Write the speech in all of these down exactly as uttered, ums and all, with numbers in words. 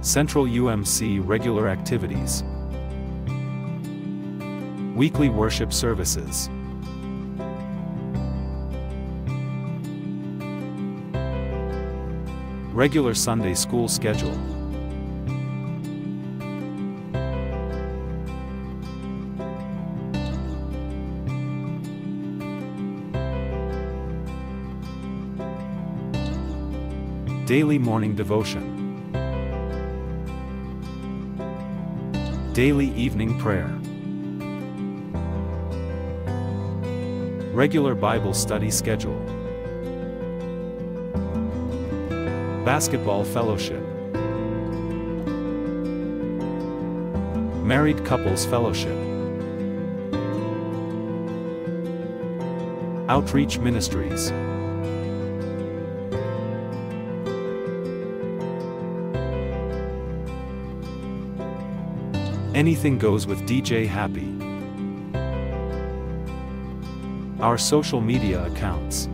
Central U M C regular activities. Weekly worship services. Regular Sunday school schedule. Daily morning devotion. Daily evening prayer. Regular Bible study schedule. Basketball fellowship. Married couples fellowship. Outreach ministries. Anything goes with D J Happy. Our social media accounts.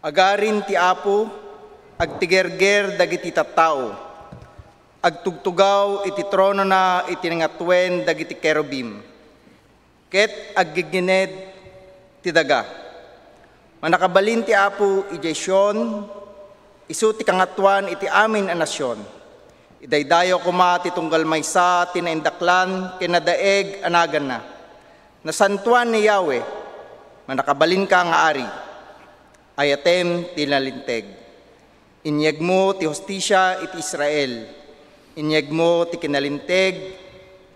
Agarin ti Apo, agtigerger dagiti tattao, agtugtugaw iti tronona iti nangatuen dagiti kerubim, ket aggiggined ti daga. Mannakabalin ti Apo idiay Sion, isu ti kangatoan iti amin a nasion. Idaydayaw koma ti tunggal maysa ti naindaklan ken nadaeg a naganna. Nasantoan ni Yahweh, mannakabalinka nga Ari. Ayatem ti nalinteg. Inyegmo ti hustisia iti Israel. Inyegmo ti kinalinteg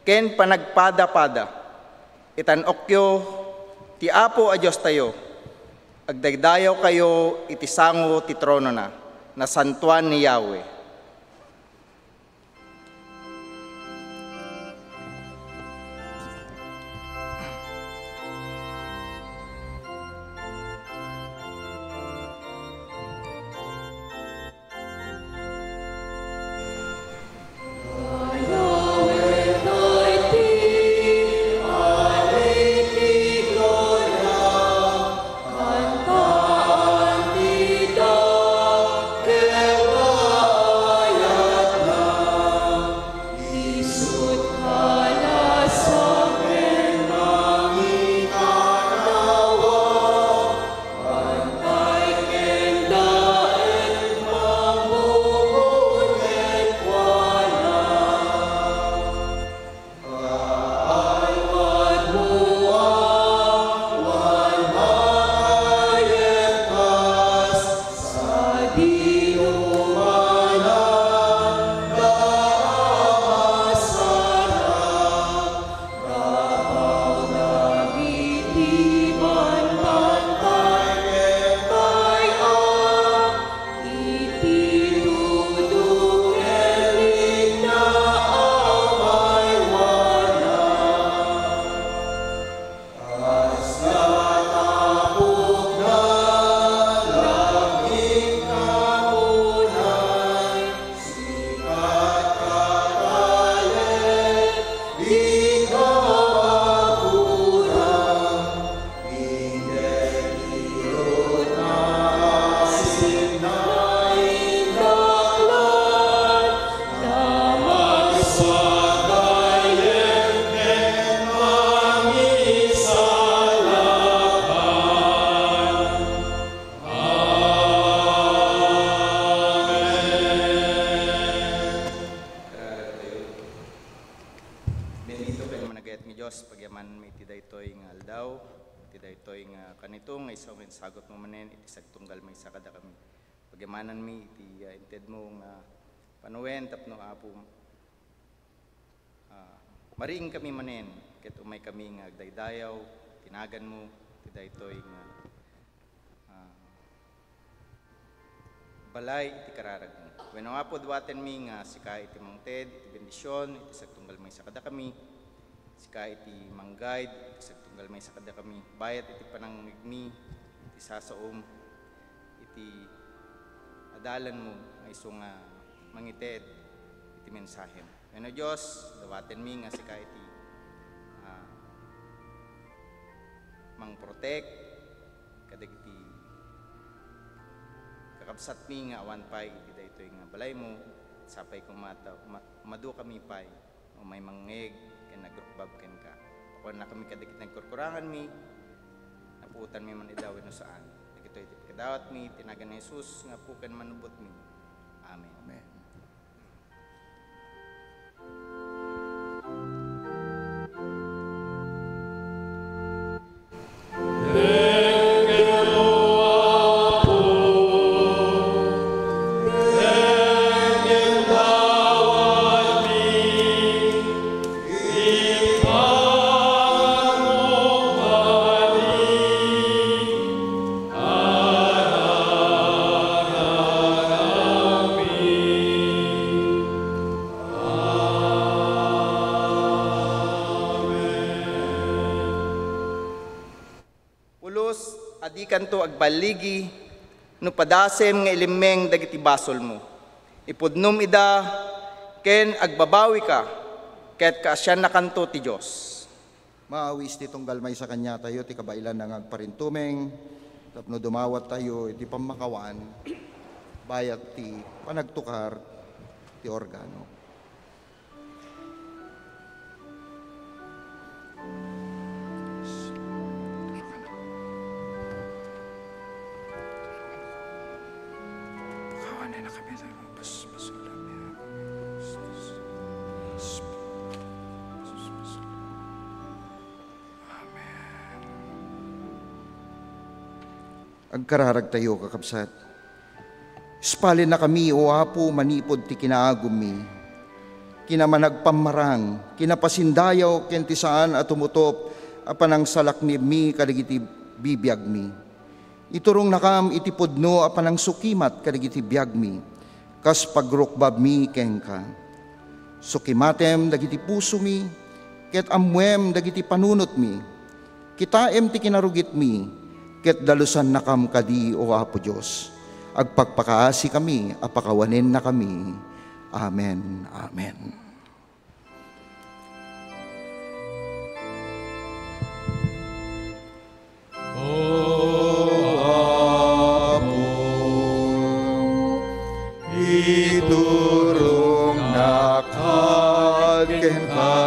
ken panagpadapada. Itan-okyo ti Apo a Diostayo. Agdaydayawkayo iti sango ti tronona. Nasantoan ni Yahweh. Bendito ken managayat nga Dios, pagyamananmi iti daytoy nga aldaw, iti daytoy nga kanito nga isu nga insagutmo manen iti sagtunggal maysa kadakami. Pagyamananmi iti, ah, intedmo nga panawen tapno, Apo, ah, mariingkami manen ket umaykami nga agdaydayaw iti naganmo iti daytoy nga, ah, balay iti kararagmo. Wenno, Apo, dawatenmi nga sika iti mangted iti bendision iti sagtunggal maysa kadakami. Sika iti mang-guide iti sagtunggal maysa kadakami. Bayat iti panangngegmi iti sasaom iti adalanmo nga isu nga mangited iti mensahem. Wenno, Dios, dawatenmi nga sika iti, ah, mangprotect kadagiti kakabsatmi nga awan pay iti daytoy nga balaymo. Sapay koma ta ma-, madukami pay nga umay mangngeg ken nagrukbab kenka. Pakuanakami kadagiti nagkurkuranganmi, napuotanmi man ida wenno saan. Dagitoy iti pakadawatmi iti nagan ni Jesus nga Apo ken Mannubbotmi. Amen. Amen. Pulos a dikanto agballigi no padasem nga ilimmeng dagiti basolmo. Ipudnom ida ken agbabawika, ket kaasiannakanto ti Dios. Maawis ti tunggal maysa kaniatayo ti kabaelanna nga agparintumeng. Tapno dumawattayo iti pammakawan, bayat ti panagtukar ti organo. Agkararagtayo, kakabsat. Ispalennakami, O Apo, manipud ti kinaagummi. Kinamanagpammarang, kinapasindayaw ken ti saan a tumutop a panangsalaknibmi kadagiti bibiagmi. Iturongnakam iti pudno a panangsukimat kadagiti biagmi, kas pagrukbabmi kenka. Sukimatem dagiti pusomi, ket ammoem dagiti panunotmi. Kitaem ti kinarugitmi, ket dalusannakam kadi, O Apo Dios. Agpakpakaasikami a pakawanennakami. Amen. Amen. O Apo, iturongnak kenka,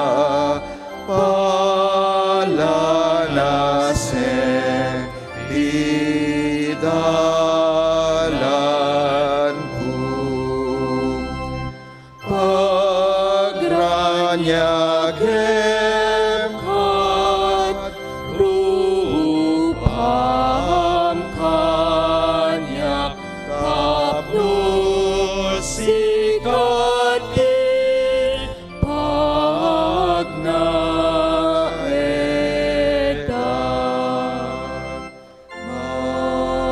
palanasen ti dalanko. Pagraniagem ket rupam kaniak tapno sika ti pagnaeddak. Amen.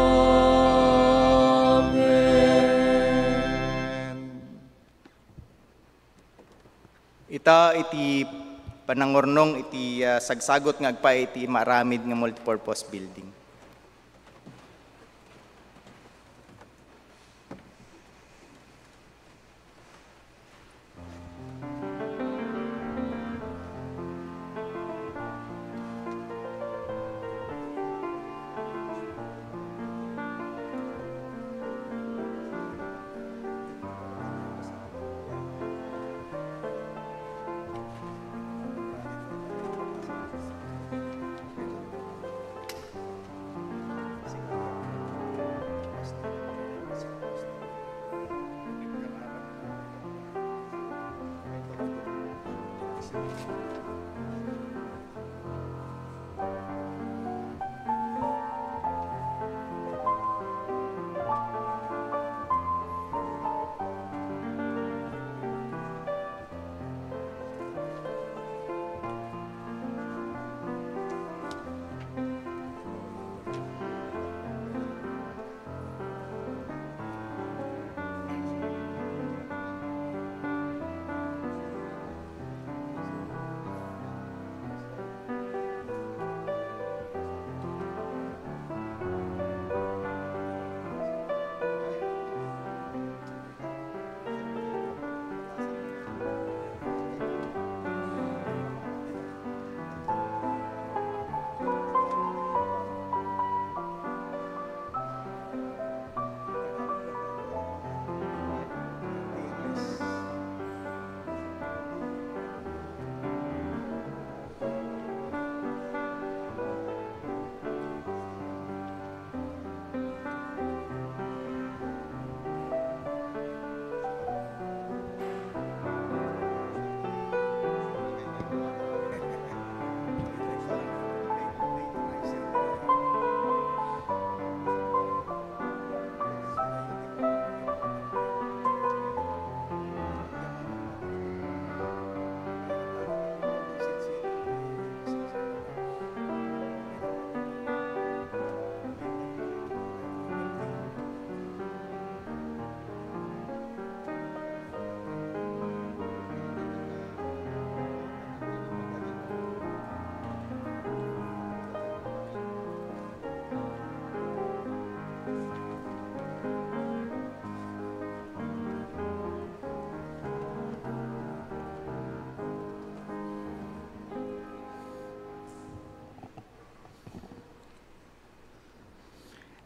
Ita iti panangurnong iti, ah, sagsagut nga agpaay iti maaramid nga multipurpose building.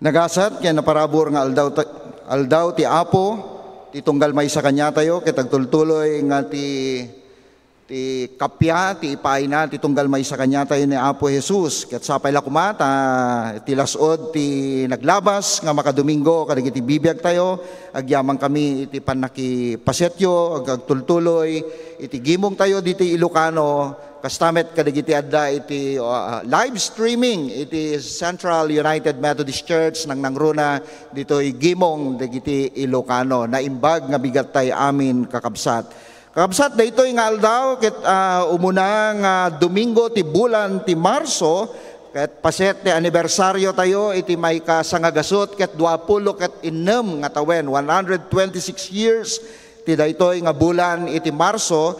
Nagasat ken naparabur nga aldaw, ta, aldaw ti Apo, ti tunggal maysa kaniatayo, ket agtultuloy nga ti, ti kappia, ti ipaayna, ti tunggal maysa kaniatayo ni Apo Jesus. Ket sapay la koma, ta ti las-ud ti naglabas nga makadomingo kadagiti bibiagtayo, agyamankami iti pannakipasetyo, ag-, agtultuloy iti gimongtayo ditoy Ilocano, kasta met kadagiti adda iti, uh, live streaming iti Central United Methodist Church, nangnangruna ditoy gimong dagiti Ilocano. Naimbag nga bigat tay amin, kakabsat. Kakabsat, daytoy nga aldaw, ket, ah, umuna nga Domingo ti bulan ti Marso, ket paset ti anibersaryo tayo iti maikasangagasut ket duapulo ket innem nga tawen, one hundred twenty-six years, ti daytoy nga bulan iti Marso,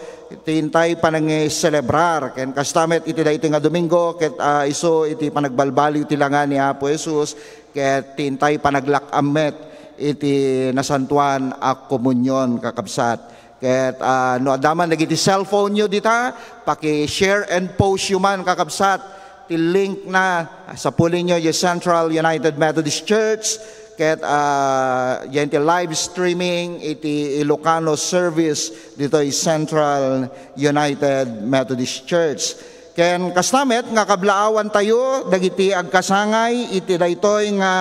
ti intay panangiselebrar. Ken kasta met iti daytoy nga Domingo, ket, ah, isu iti panagbalbaliw ti langa ni Apo Jesus, ket ti intay panaglak-am met iti nasantuan a komunion, kakabsat. Ket, ah, no adda man dagiti cellphone-yo dita, paki-share and post-yo man, kakabsat, ti link na, ah, sapulinyo diay Central United Methodist Church, ket, ah, diay ti live streaming iti Ilocano service ditoy Central United Methodist Church. Ken kasta met nga kablaawantayo dagiti agkasangay iti daytoy nga,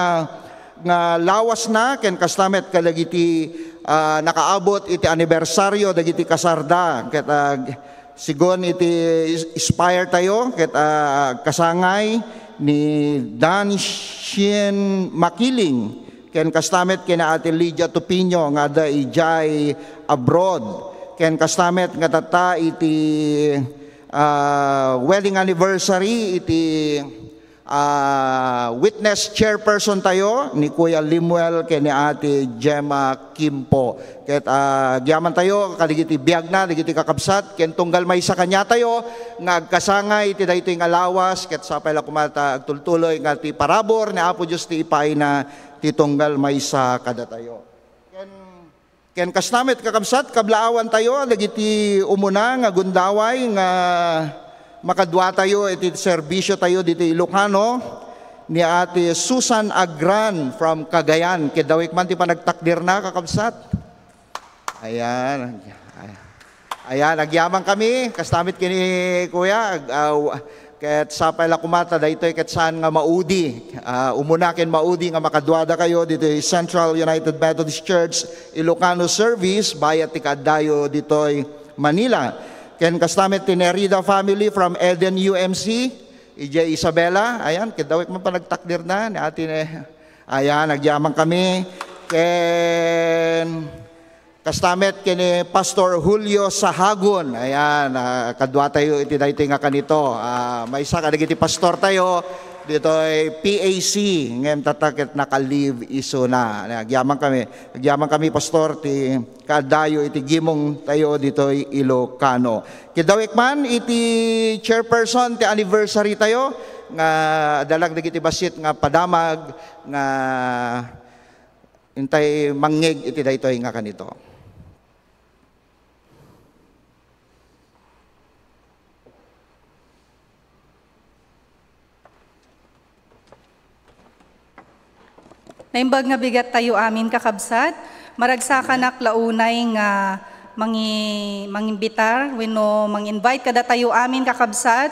nga lawasna, ken kasta met kadagiti, ah, nakaabut iti anibersaryo dagiti kasarda. Ket, ah, sigun iti is-, Inspire tayo, ket, ah, agkasangay ni Dan Shien Makiling, ken kasta met ken ni Ate Lydia Tupinio nga adda idiay abroad. Ken kasta met nga tatta iti, ah, wedding anniversary iti, ah, witness chairperson tayo ni Kuya Limuel ken ni Ate Gemma Kimpo. Ket, ah, agyamantayo kadagiti biagna, dagiti kakabsat, ken tunggal maysa kaniatayo nga agkasangay iti daytoy nga lawas, ket sapay la koma ta agtultuloy nga ti parabur ni Apo Dios ti ipaayna ti tunggal maysa kadatayo. Ken, ken kasta met, kakabsat, kablaawantayo dagiti umuna nga gundaway nga makaduatayo iti serbisiotayo ditoy Ilocano, ni Ate Susan Agran from Cagayan. Ket dawik man ti panagtakderna, kakabsat. Ayan. Ayan, agyamankami. Kasta met ken ni Kuya, ag-, aw-, ket sapay la koma ta daytoy ket saan nga maudi. Ah, umuna ken maudi nga makaduadakayo ditoy Central United Methodist Church Ilocano Service, bayat ti kaaddayo ditoy Manila. Ken kasta met ti Nerida family from Eden U M C, idiay Isabela. Ayan, ket dawik man panagtakderna ni Ate Ne-, ayan, agyamankami. Ken kasta met ken ni Pastor Julio Sahagun. Ayan, ah, kaduatayo iti daytoy nga kanito. Ah, maysa kadagiti pastortayo ditoy P A C, ngem tatta ket naka-leave isuna. Agyamankami, agyamankami, Pastor, ti kaaddayo iti gimongtayo ditoy Ilocano. Ket dawik man iti chairperson ti anniversary tayo, nga adda lang dagiti bassit nga padamag nga intay mangngeg iti daytoy nga kanito. Naimbag nga bigat tayo amin, kakabsat. Maragsakanak la unay nga mangi-, mangimbitar wenno mang-invite kadatayo amin, kakabsat.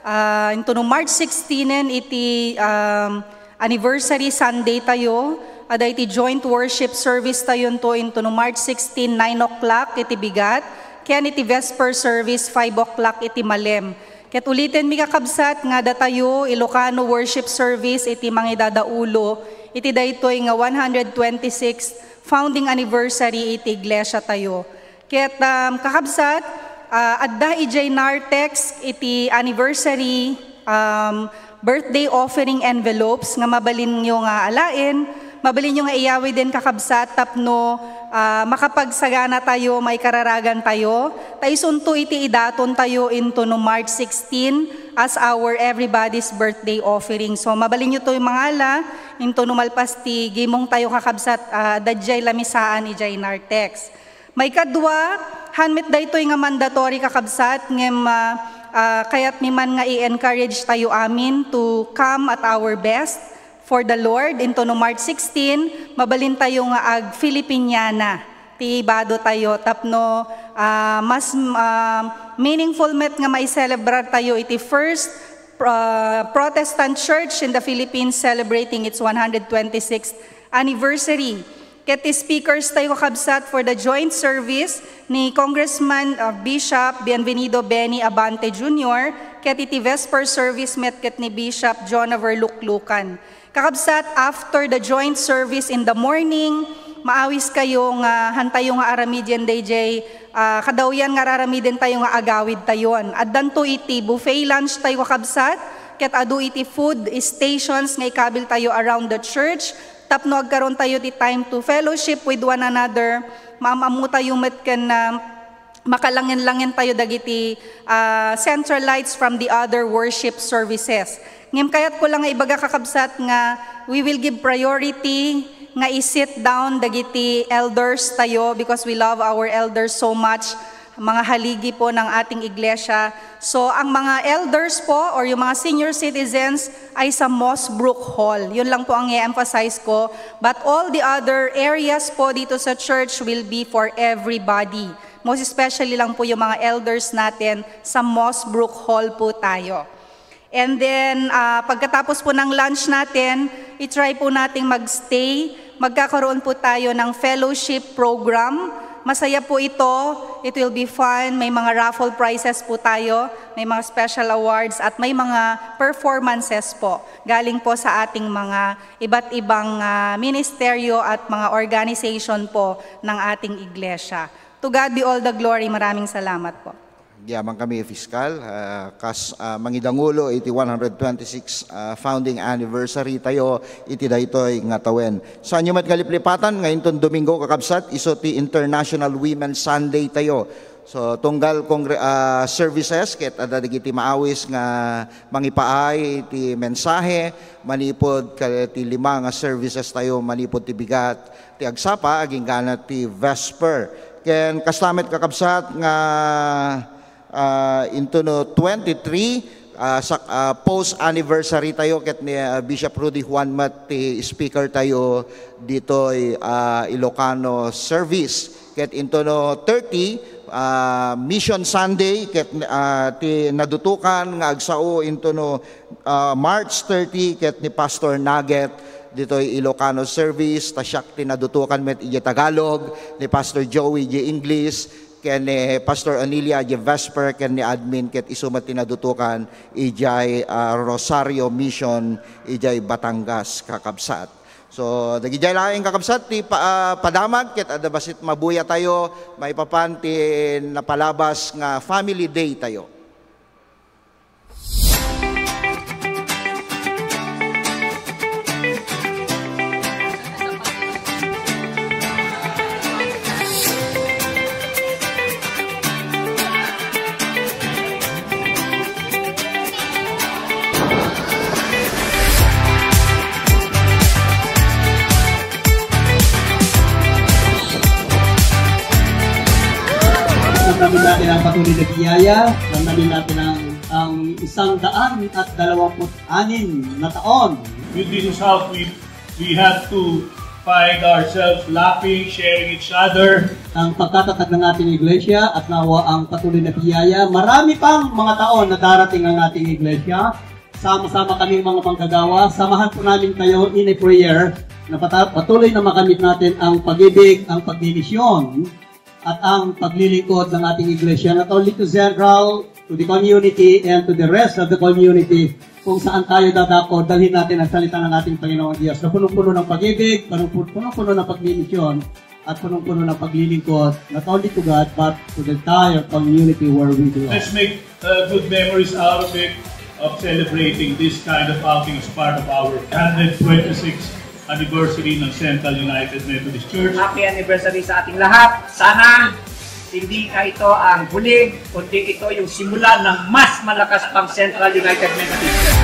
Ah, intono March sixteen-en iti, um, anniversary Sunday tayo, adda iti joint worship service tayonto intono March sixteen, nine o'clock iti bigat, ken iti vesper service, five o'clock iti malem. Ket ulitenmi, kakabsat, nga datayo, Ilocano worship service iti mangidadaulo iti daytoy nga one hundred twenty-sixth founding anniversary iti iglesia tayo. Ket, um, kakabsat, ah, adda idiay Nartex iti anniversary, um, birthday offering envelopes nga mabalinyo nga alaen, mabalinyo nga iyawiden, kakabsat, tapno, ah, makapagsagana tayo, maikararagan tayo, ta isunto iti idaton tayo intono March sixteen as our everybody's birthday offering. So, mabalinyo toy mangala, intono malpas ti gimong tayo, kakabsat, ah, adda diay lamisaan idiay Nartex. Maikadua, han met daytoy nga mandatory, kakabsat, ngem, ah, ah, kayatmi man nga i-encourage tayo amin to come at our best. for the Lord, into no March sixteen, mabalin tayo nga ag-Filipiniana ti bado tayo tapno, ah, mas, ah, meaningful met nga mai-celebrar tayo iti first, ah, Protestant Church in the Philippines celebrating its one hundred twenty-sixth anniversary. Ket ti speakers tayo, kakabsat, for the joint service ni Congressman, uh, Bishop Bienvenido Benny Abante Junior, ket iti vesper service met ket ni Bishop John Averluklukan. Kakabsat, after the joint service in the morning, maawis kayo nga hantayo nga aramiden dayjay, ah, kadawyan nga aramiden tayo nga agawid tayon. Addanto iti buffet lunch tayo, kakabsat, ket adu iti food stations nga ikabil tayo around the church. Tapno agkaroon tayo ti time to fellowship with one another, maam-ammo tayo met ken, ah, makalangen-langen tayo dagiti, ah, centralites from the other worship services. Ngem kayatko lang nga ibaga, kakabsat, nga we will give priority nga i-sit down dagiti elders tayo because we love our elders so much. Mga haligi po ng ating iglesia. So, ang mga elders po or yung mga senior citizens ay sa Mossbrook Hall. Yun lang po ang i-emphasize ko. But all the other areas po dito sa church will be for everybody. Most especially lang po yung mga elders natin, sa Mossbrook Hall po tayo. And then, ah, pagkatapos po ng lunch natin, i-try po nating magstay. Magkakaroon po tayo ng fellowship program. Masaya po ito. It will be fun. May mga raffle prizes po tayo. May mga special awards at may mga performances po. Galing po sa ating mga iba't ibang, ah, ministeryo at mga organization po ng ating iglesia. To God be all the glory. Maraming salamat po. Agyaman kami, Fiskal. Ah, kas, ah, mangidangulo iti one hundred twenty-six, ah, founding anniversary tayo iti daytoy nga tawen. Saanyo met nga liplipatan nga inton Domingo, kakabsat, isu ti International Women's Sunday tayo. So, tunggal kongre-, ah, services, ket adda dagiti maawis nga mangipaay iti mensahe manipud ka-, ti lima nga services tayo manipud ti bigat ti agsapa, agingga ti Vesper. Ken kasta met, kakabsat, nga, ah, into no twenty-three, ah, sa, ah, post anniversary tayo ket ni, ah, Bishop Rudy Juan met ti speaker tayo ditoy, ah, Ilocano service. Ket into no thirty, ah, Mission Sunday ket, ah, ti nadutokan nga agsao into no, ah, March thirty ket ni Pastor Nugget ditoy Ilocano service, ta siak ti nadutokan met idiay Tagalog, ni Pastor Joey idiay English, ken ni Pastor Onilia idiay Vesper, ken ni admin ket isu met ti nadutokan idiay, ah, Rosario Mission idiay Batangas, kakabsat. So, dagidiay laeng, kakabsat, ti pa-, ah, padamag ket adda bassit mabuya tayo maipapan ti napalabas nga Family Day tayo. Ramdamin natin ang patuloy na biyaya. Ramdamin natin ang, ang isang daan at dalawampu't anim na taon. With this is how we, we have to find ourselves laughing, sharing each other. Ang pagkatatag ng ating iglesia at nawa ang patuloy na biyaya. Marami pang mga taon na darating ang ating iglesia. Sama-sama kaming mga manggagawa, samahan po namin kayo in a prayer na pata-, patuloy na makamit natin ang pag-ibig, ang pagmimisyon, at ang paglilingkod ng ating iglesia, not only to Central, to the community, and to the rest of the community. Kung saan tayo dadako, dalhin natin ang salita ng ating Panginoong Diyos na punong-puno ng pag-ibig, punong-puno ng pagmimisyon, at punong-puno ng paglilingkod, not only to God, but to the entire community where we belong. Let's make, uh, good memories out of it, of celebrating this kind of outing as part of our hundred twenty-sixth anniversary ng Central United Methodist Church. Happy anniversary sa ating lahat. Sana hindi na ito ang huli, kundi ito yung simula ng mas malakas pang Central United Methodist Church.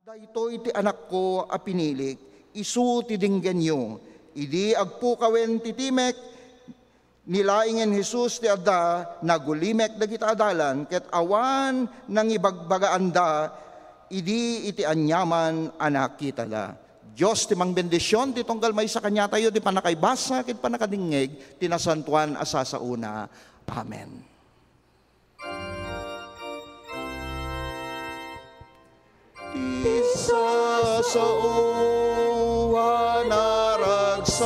Daytoy ti Anakko a pinilik, isu ti denggenyo. Idi agpukawen ti timek, ni laengen Jesus ti adda, nagulimek dagita adalan, ket awan nangibagbagaanda idi iti aniaman a nakitada. Dios ti mangbendision ti tunggal maysa kaniatayo ti pannakaibasa ket pannakadengngeg ti nasantoan a sasaona. Amen. Ti sasao a naragsak,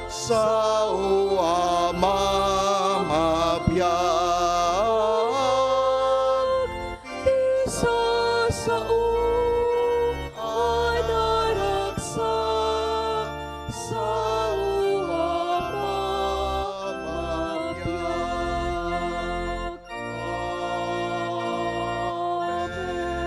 sao a mamabiag. Ti sasao a naragsak, sao a mamabiag. Amen.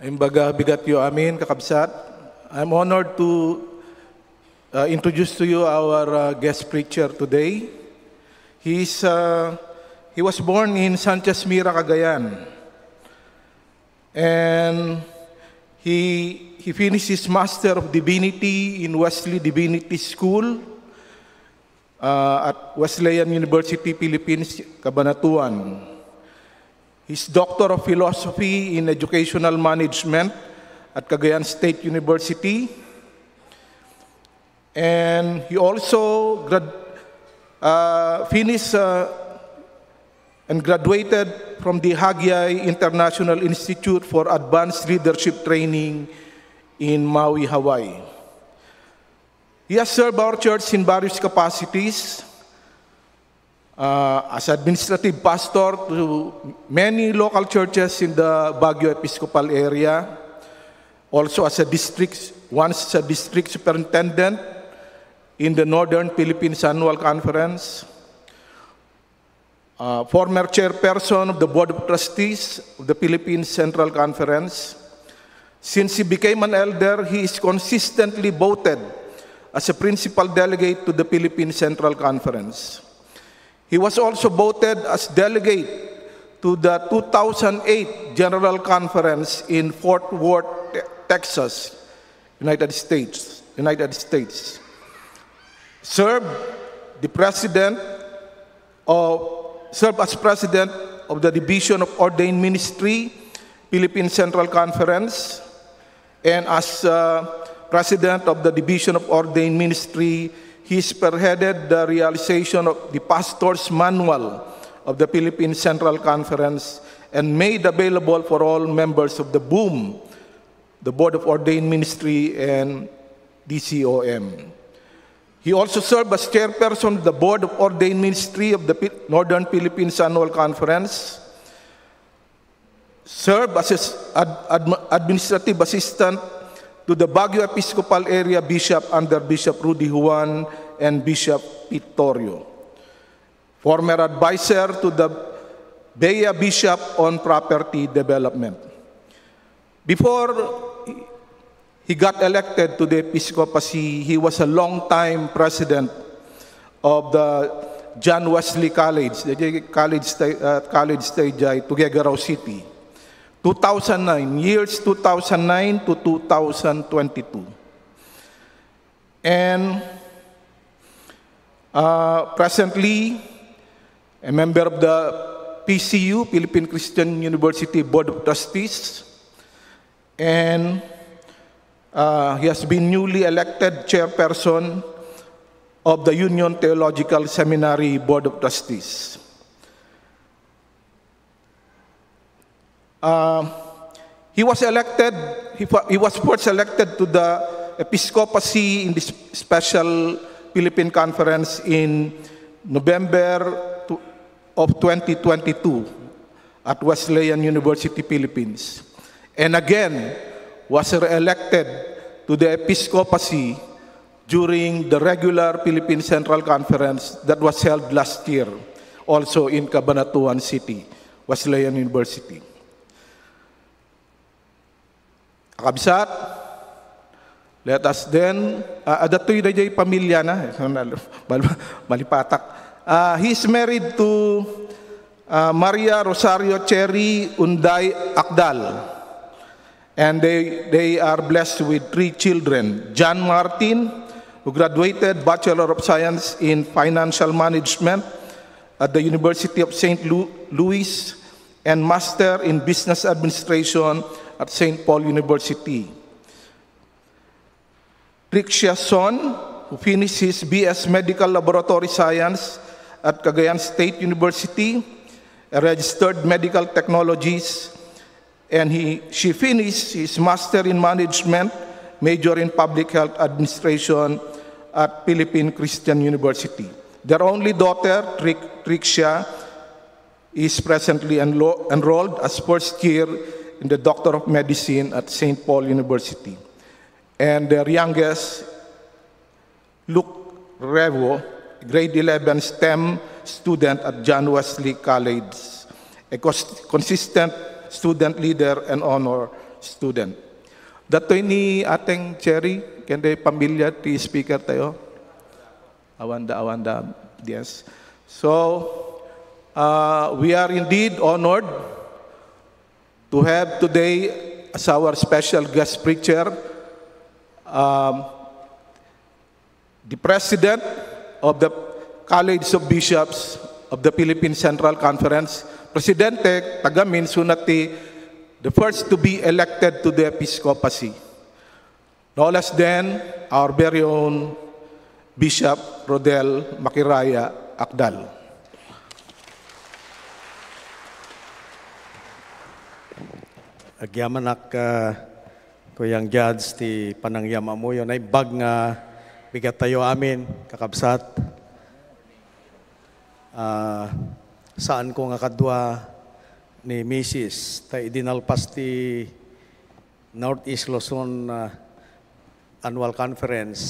Imbaga bigatyo amin, kakabsat. I'm honored to uh, introduce to you our uh, guest preacher today. He's, uh, he was born in Sanchez Mira, Cagayan. And he, he finished his Master of Divinity in Wesley Divinity School uh, at Wesleyan University Philippines, Cabanatuan. His Doctor of Philosophy in Educational Management at Cagayan State University. And he also grad- uh, finished uh, and graduated from the Hagyai International Institute for Advanced Leadership Training in Maui, Hawaii. He has served our church in various capacities, uh, as administrative pastor to many local churches in the Baguio Episcopal area, also as a district, once as a district superintendent in the Northern Philippines Annual Conference, uh, former chairperson of the Board of Trustees of the Philippine Central Conference. Since he became an elder, he is consistently voted as a principal delegate to the Philippine Central Conference. He was also voted as delegate to the two thousand eight General Conference in Fort Worth, Te- Texas, United States. United States. Served the president of served as president of the Division of Ordained Ministry, Philippine Central Conference, and as uh, president of the Division of Ordained Ministry, he spearheaded the realization of the Pastor's Manual of the Philippine Central Conference and made available for all members of the BOOM, the Board of Ordained Ministry, and D C O M. He also served as chairperson of the Board of Ordained Ministry of the Phil- Northern Philippines Annual Conference, served as his ad- adm- administrative assistant to the Baguio Episcopal Area Bishop under Bishop Rudy Juan and Bishop Pete Torrio, former advisor to the Bea Bishop on property development. Before he got elected to the episcopacy, he was a long-time president of the John Wesley College, the college sta- uh, college stage ay Tuguegarao City. two thousand nine, years two thousand nine to two thousand twenty-two. And uh, presently, a member of the P C U, Philippine Christian University Board of Trustees, and uh, he has been newly elected chairperson of the Union Theological Seminary Board of Trustees. Uh, he was elected, he, fa- he was first elected to the episcopacy in this special Philippine Conference in November to, of twenty twenty-two at Wesleyan University, Philippines. And again, was re-elected to the episcopacy during the regular Philippine Central Conference that was held last year, also in Cabanatuan City, Wesleyan University. Kakabsat, let us then, uh, adatoy dayjay pamilya na, bal- malipatak. Uh, he is married to uh, Maria Rosario Cherry Unday Akdal. And they, they are blessed with three children. John Martin, who graduated Bachelor of Science in Financial Management at the University of Saint Lu- Louis and Master in Business Administration at Saint Paul University. Rixia Son, who finished his B S Medical Laboratory Science at Cagayan State University, a registered medical technologist, and he, she finished his Master in Management, major in Public Health Administration at Philippine Christian University. Their only daughter, Tric- Trixia, is presently enlo- enrolled as first year in the Doctor of Medicine at Saint Paul University. And their youngest, Luke Revo, grade eleven STEM student at John Wesley College, a cons- consistent student leader and honor student. Datoy ni Ateng Cherry, ken day pamilya ti speaker tayo. Awanda, awanda, yes. So, uh, we are indeed honored to have today as our special guest preacher, um, the President of the College of Bishops of the Philippine Central Conference, Presidente, taga Minsunati, the first to be elected to the episcopacy. No less than our very own Bishop Rodel Makiraya Akdal. Agyamanak, ah, Kuyang Judge, ti panangyamamuyo. Naimbag nga bigat tayo amin, kakabsat. Ah, saan ko nga kadua ni Misis, ta idi nalpas ti Northeast Luzon, ah, Annual Conference,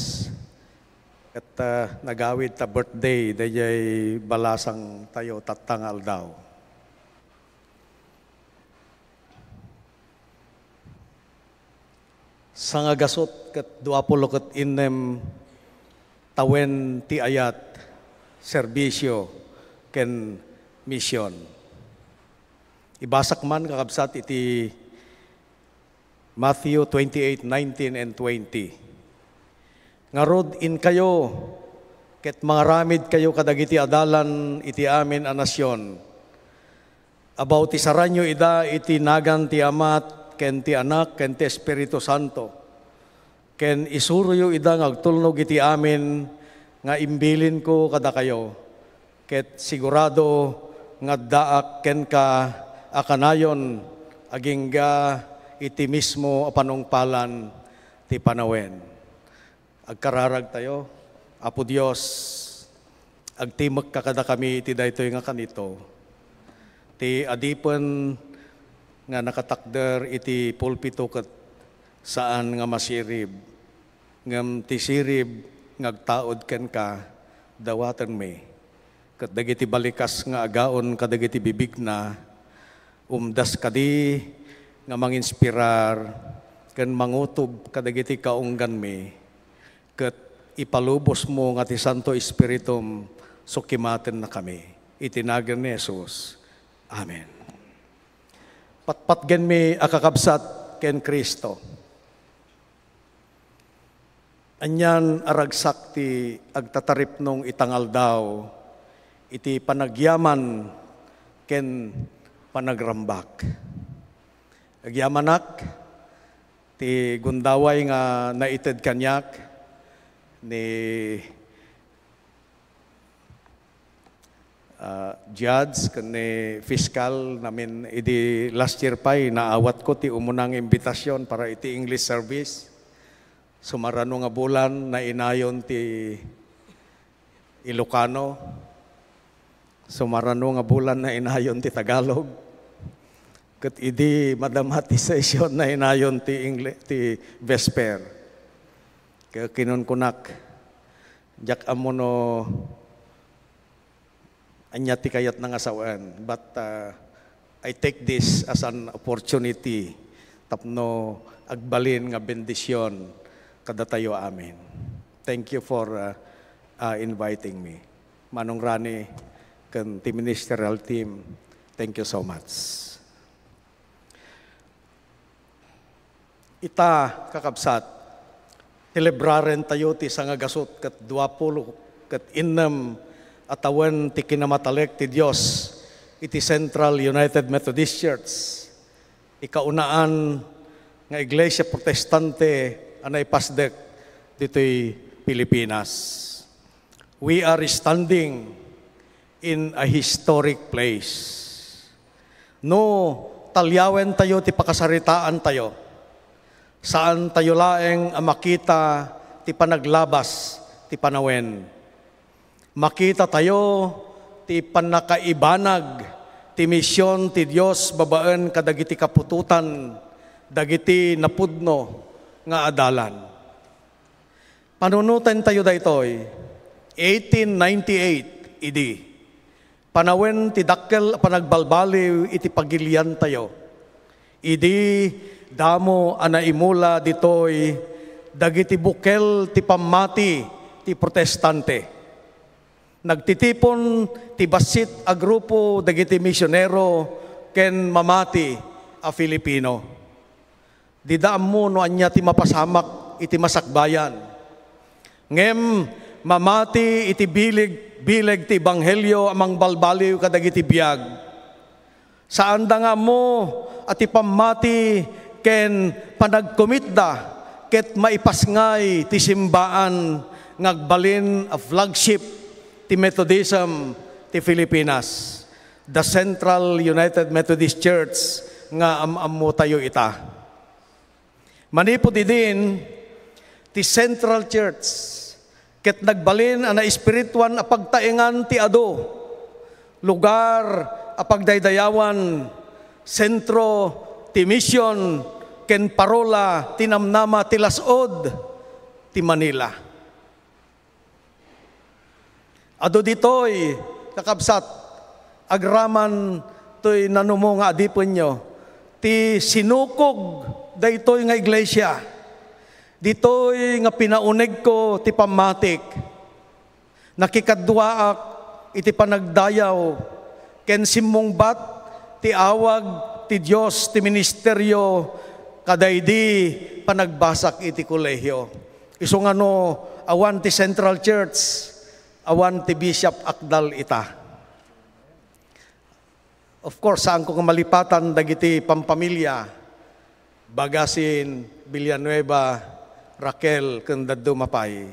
ket, ah, nagawid ta birthday, dayjay balasang tayo, tatta nga aldaw. Sangagasut ket duapulo ket innem tawen ti ayat, serbisio, ken mision. Ibasak man, kakabsat, iti Matthew twenty-eight nineteen and twenty. Ngarud, inkayo, ket mangaramidkayo kadagiti adalan iti amin a nasion. Abautisaranyo ida iti nagan ti Ama, ken ti Anak, ken ti Espiritu Santo. Ken isuroyo ida nga agtulnog iti amin nga imbilinko kadakayo. Ket sigurado nga addaak kenka a kanayon agingga iti mismo a panungpalan ti panawen. Agkararagtayo. Apo Dios, agtimekka kadakami iti daytoy nga kanito. Ti adipen nga nakatakder iti pulpito ket saan nga masirib, ngem ti sirib nga agtaud kenka, dawatenmi. Ket dagiti balikas nga agaon kadagiti bibigna, umdas kadi nga manginspirar ken mangutob kadagiti kaungganmi, ket ipalubosmo nga ti Santo Espiritum sukimatennakami. Iti nagan ni Jesus. Amen. Patpatgenmi a kakabsat ken Cristo. Anian a ragsak ti agtataripnong ita nga aldaw iti panagyaman ken panagrambak. Agyamanak ti gundaway nga naited kaniak ni ah, judge ken ni fiscal namin idi last year pay, naawatko ti umuna nga imbitasion para iti English service. Sumarano nga bulan, nainayon ti Ilocano. Sumarano nga bulan, nainayon ti Tagalog. Ket idi madama ti session, nainayon ti English, ti Vesper. Kaya kinunkunak, diak ammo no ania ti kayatna nga sawen. But, uh, I take this as an opportunity tapno agbalin nga bendision kadatayo amin. Thank you for, uh, uh, inviting me. Manong Rani ken ti ministerial team, thank you so much. Ita, kakabsat, selebrarentayo ti sangagasut ket duapulo ket innem a tawen ti kinamatalek ti Dios iti Central United Methodist Church, ti kaunaan nga iglesia protestante a naipasdek ditoy Pilipinas. We are standing in a historic place. No, talyawentayo ti pakasaritaantayo, saantayo laeng a makita ti panaglabas ti panawen. Makitatayo ti pannakaibanag ti mision ti Dios babaen kadagiti kaputotan dagiti napudno nga adalan. Panunotentayo daytoy, eighteen ninety-eight idi, panawen ti dakkel a panagbalbaliw iti pagiliantayo. Idi Damo a naimula ditoy dagiti bukel ti pammati ti Protestante. Nagtitipon ti bassit a grupo dagiti misionero ken mamati a Filipino. Dida ammo no ania ti mapasamak iti masakbayan. Ngem mamati iti bileg-bileg ti ebanghelio a mangbalbaliw kadagiti biag. Saanda nga ammo a ti pammati ken panagkumitda ket maipasngay ti simbaan nga agbalin a flagship ti Methodism ti Filipinas, the Central United Methodist Church nga am-ammotayo ita. Manipud idin, ti Central Church ket nagbalin a naespirituan a pagtaengan ti adu, lugar a pagdaydayawan, sentro ti mision ken parola ti namnama ti las-ud ti Manila. Adu ditoy, kakabsat, agraman toy nanumo nga adipenyo, ti sinukog daytoy nga iglesia. Ditoy nga pinaunegko ti pammatik. Nakikaduaak iti panagdayaw ken simmungbat ti awag ti Dios ti ministerio kadaydi panagbasak iti kolehio. Isu nga no awan ti Central Church, awan ti Bishop Akdal ita. Of course, saanko nga malipatan dagiti pampamilya, bagasin Villanueva, Raquel, ken dadduma pay.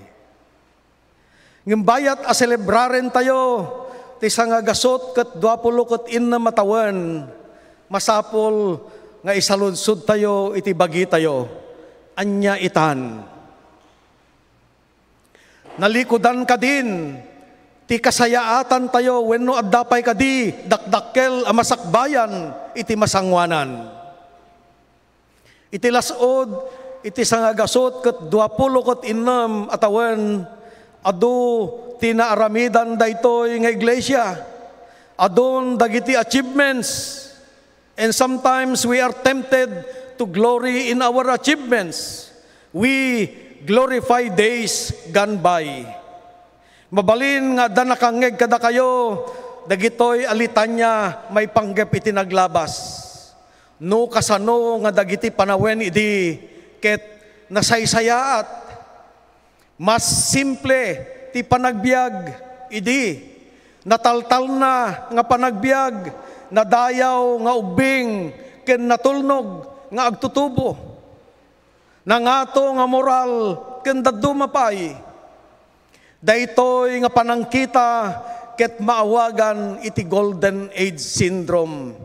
Ngem bayat a selebrarentayo ti sangagasut ket duapulo ket innem a tawen, masapul nga isaludsodtayo iti bagitayo. Ania itan? Nalikudan kadin ti kasayaatantayo wenno adda pay kadi dakdakkel a masakbayan iti masangoanan? Iti las-ud iti sangagasut ket duapulo ket innem a tawen, adu ti naaramidan daytoy nga iglesia. Adun dagiti achievements. And sometimes we are tempted to glory in our achievements. We glorify days gone by. Mabalin nga adda nakangngeg kadakayo dagitoy a litania maipanggep iti naglabas. No kasano nga dagiti panawen idi ket nasaysayaat. Mas simple ti panagbiag idi. Nataltalna nga panagbiag, nadayaw nga ubbing, ken natulnog nga agtutubo. Nangato nga moral ken dadduma pay. Daytoy nga panangkita ket maawagan iti Golden Age syndrome.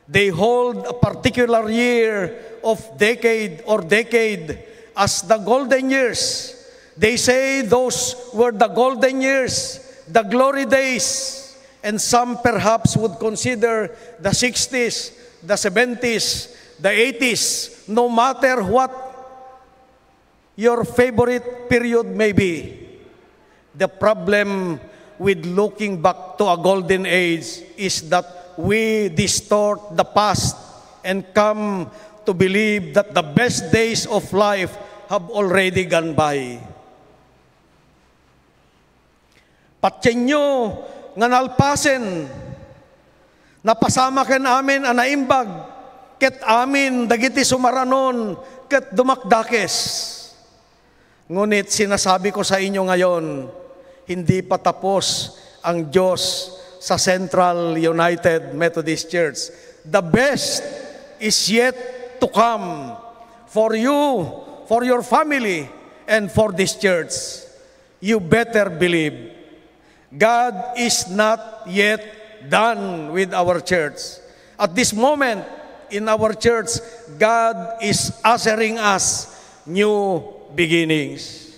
They hold a particular year of decade or decade as the golden years. They say those were the golden years, the glory days, and some perhaps would consider the sixties, the seventies, the eighties, no matter what your favorite period may be. The problem with looking back to a golden age is that we distort the past and come to believe that the best days of life have already gone by. Patienyo nga nalpasen, napasamaken amin a naimbag, ket amin dagiti sumaranon ket dumakdakes. Ngunit sinasabi ko sa inyo ngayon, hindi pa tapos ang Diyos sa Central United Methodist Church. The best is yet to come for you, for your family, and for this church. You better believe. God is not yet done with our church. At this moment, in our church, God is ushering us new beginnings.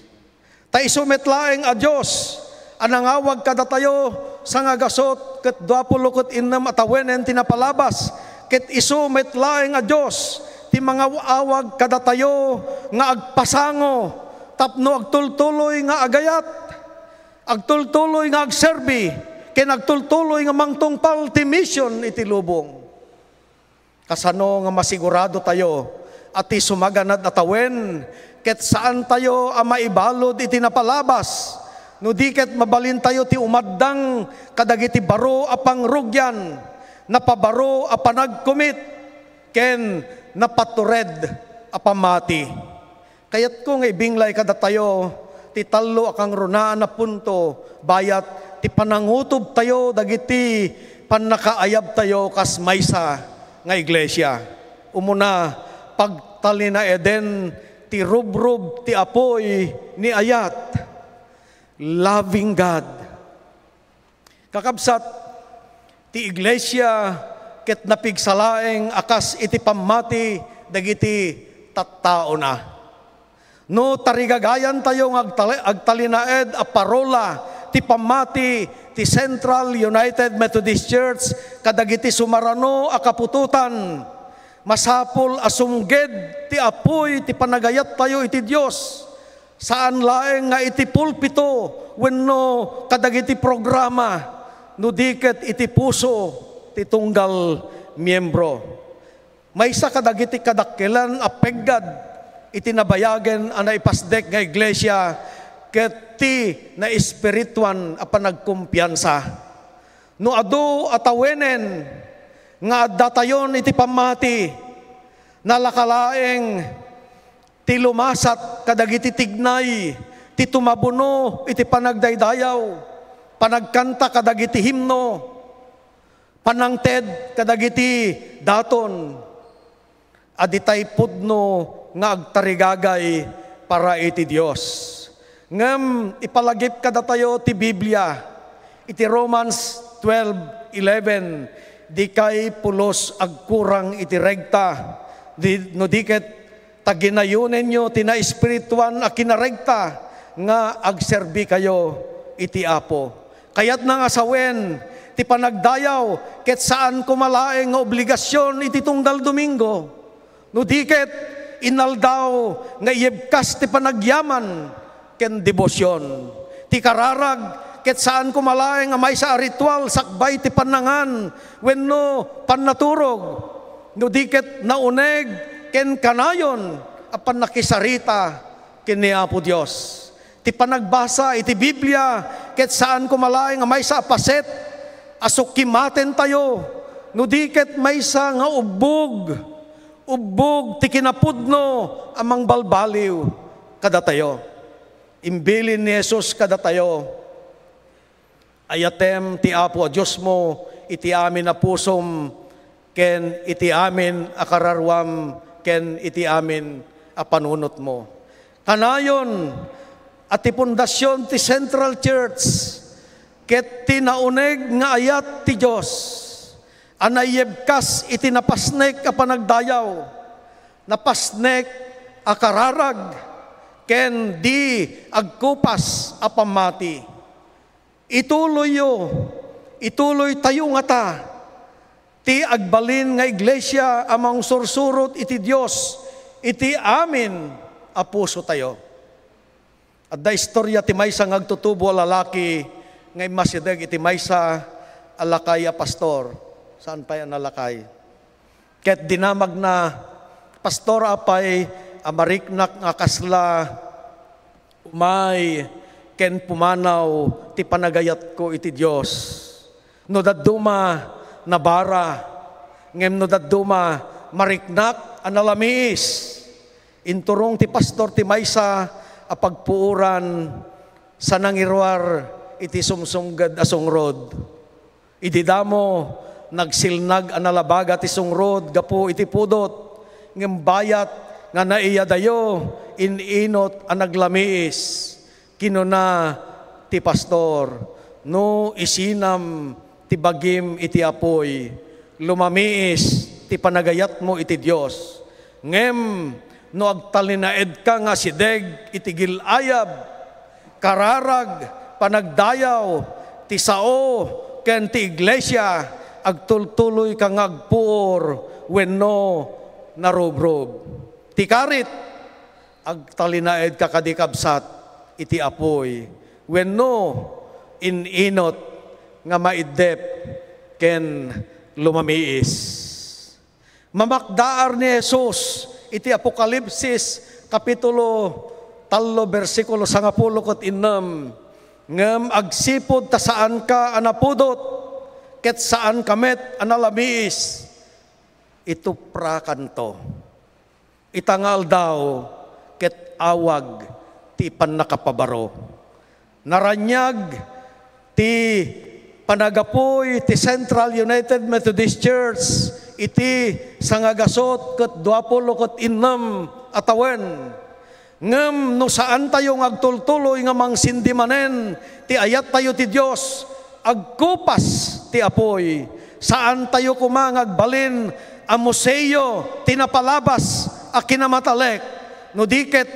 Ta isu met laeng a Dios a nangawag kadatayo sangagasut ket duapulo ket innem a tawenen ti napalabas, ket isu met laeng a Dios ti mangawawag kadatayo nga agpasango tapno agtultuloy nga agayat. Agtultuloy nga agserbi ken agtultuloy nga mangtungpal ti mision iti lubong. Kasano nga masigurado tayo a ti sumaganad a tawen, ket saantayo a maibalud iti napalabas, no di ket mabalintayo ti umaddang kadagiti baro a pangrugian, napabaro a panagkumit, ken napatured a pammati. Kayatko nga ibinglay kadatayo ti tallo a kangrunaan a punto bayat ti panangutobtayo dagiti pannakaayabtayo kas maysa nga iglesia. Umuna, pagtalinaeden ti rubrob ti apuy ni ayat. Loving God. Kakabsat, ti iglesia ket napigsa laeng a kas iti pammati dagiti tattaona. No tarigagayantayo nga agtali-, agtalinaed a parola ti pammati ti Central United Methodist Church kadagiti sumarano a kaputotan, masapul a sumged ti apuy ti panagayattayo iti Dios. Saan laeng nga iti pulpito wenno kadagiti programa, no di ket iti puso ti tunggal miembro. Maysa kadagiti kadakkelan a peggad iti nabayagen a naipasdek nga iglesia ket ti naespirituan a panagkumpiansa. No adu a tawenen nga addatayon iti pammati, nalaka laeng ti lumasat kadagiti tignay ti tumabuno iti panagdaydayaw, panagkanta kadagiti himno, panangted kadagiti daton a ditay pudno nga agtarigagay para iti Dios. Ngem ipalagip kadatayo ti Biblia iti Romans twelve eleven, "Dikay pulos agkurang iti regta, di, no di ket ta ginayonenyo ti naespirituan a kinaregta nga agserbikayo iti Apo." Kayatna nga sawen ti panagdayaw ket saan koma laeng nga obligasion iti tunggal Domingo. No di ket, inaldaw nga iyebkas ti panagyaman ken debosion. Ti kararag ket saan koma laeng a maysa a ritual sakbay ti pannangan wenno pannaturog. No di ket nauneg ken kanayon a pannakisarita ken ni Apo Dios. Ti panagbasa iti Biblia ket saan koma laeng a maysa a paset a sukimatentayo, no di ket maysa nga ubbog, ubbog ti kinapudno a mangbalbaliw kadatayo. Imbilin ni Jesus kadatayo, "Ayatem ti Apo a Diosmo iti amin a pusom, ken iti amin a kararuam, ken iti amin a panunotmo." Kanayon a ti pundasion ti Central Church ket ti nauneg nga ayat ti Dios a naiyebkas iti napasnek a panagdayaw, napasnek a kararag, ken di agkupas a pammati. Ituloyyo, ituloytayo ngata ti agbalin nga iglesia a mangsursurot iti Dios iti amin a pusotayo. Adda istoria ti maysa nga agtutubo a lalaki nga immasideg iti maysa a lakay a pastor. Saan pay a nalakay? Ket dinamagna, "Pastor, apay a mariknak nga kasla umay ken pumanaw ti panagayatko iti Dios? No dadduma, nabara, ngem no dadduma, mariknak a nalamiis." Inturong ti pastor ti maysa a pagpuoran sa nangiruar iti sumsumged a sungrod. Idi damo, nagsilnag a nalabaga ti sungrod gapu iti pudot, ngem bayat nga naiyadayo, in-inot a naglamiis. Kinuna ti pastor, "No isinam ti bagim iti apuy, lumamiis ti panagayatmo iti Dios. Ngem no agtalinaedka nga asideg iti gil-ayab, kararag, panagdayaw, ti sao ken ti iglesia, agtultuloyka nga agpuor wenno narubrob. Ti karit, agtalinaedka kadi, kabsat, iti apuy wenno in-inot nga maiddep ken lumamiis." Mamakdaar ni Jesus Iti Apokalipsis, kapitulo tallo, bersikulo sangapulo ket innem, ngem agsipud ta saanka a napudot, ket saanka met a nalamiis, ituprakanto. Ita nga aldaw, ket awag ti pannakapabaro. Naraniag ti panagapuy ti Central United Methodist Church iti sangagasut ket duapulo ket innem a tawen. Ngem no saantayo nga agtultuloy nga mangsindi manen ti ayattayo ti Dios, agkupas ti apuy. Saantayo koma nga agbalin a museo ti napalabas a kinamatalek, no di ket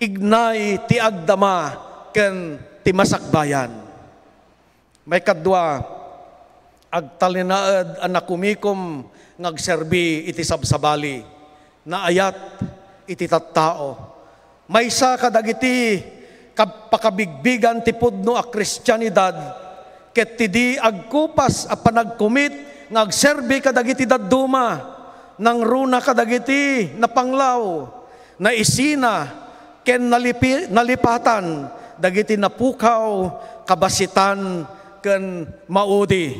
ignay ti agdama ken ti masakbayan. Maikadua, agtalinaed a nakumikom nga agserbi iti sabsabali, naayat iti tattao. Maysa kadagiti kab-, pakabigbigan ti pudno a Kristianidad, ket ti di agkupas a panagkumit nga agserbi kadagiti dadduma, nangruna kadagiti napanglaw, naisina, ken nalipi-, nalipatan dagiti napukaw, kabasitan, ken maudi.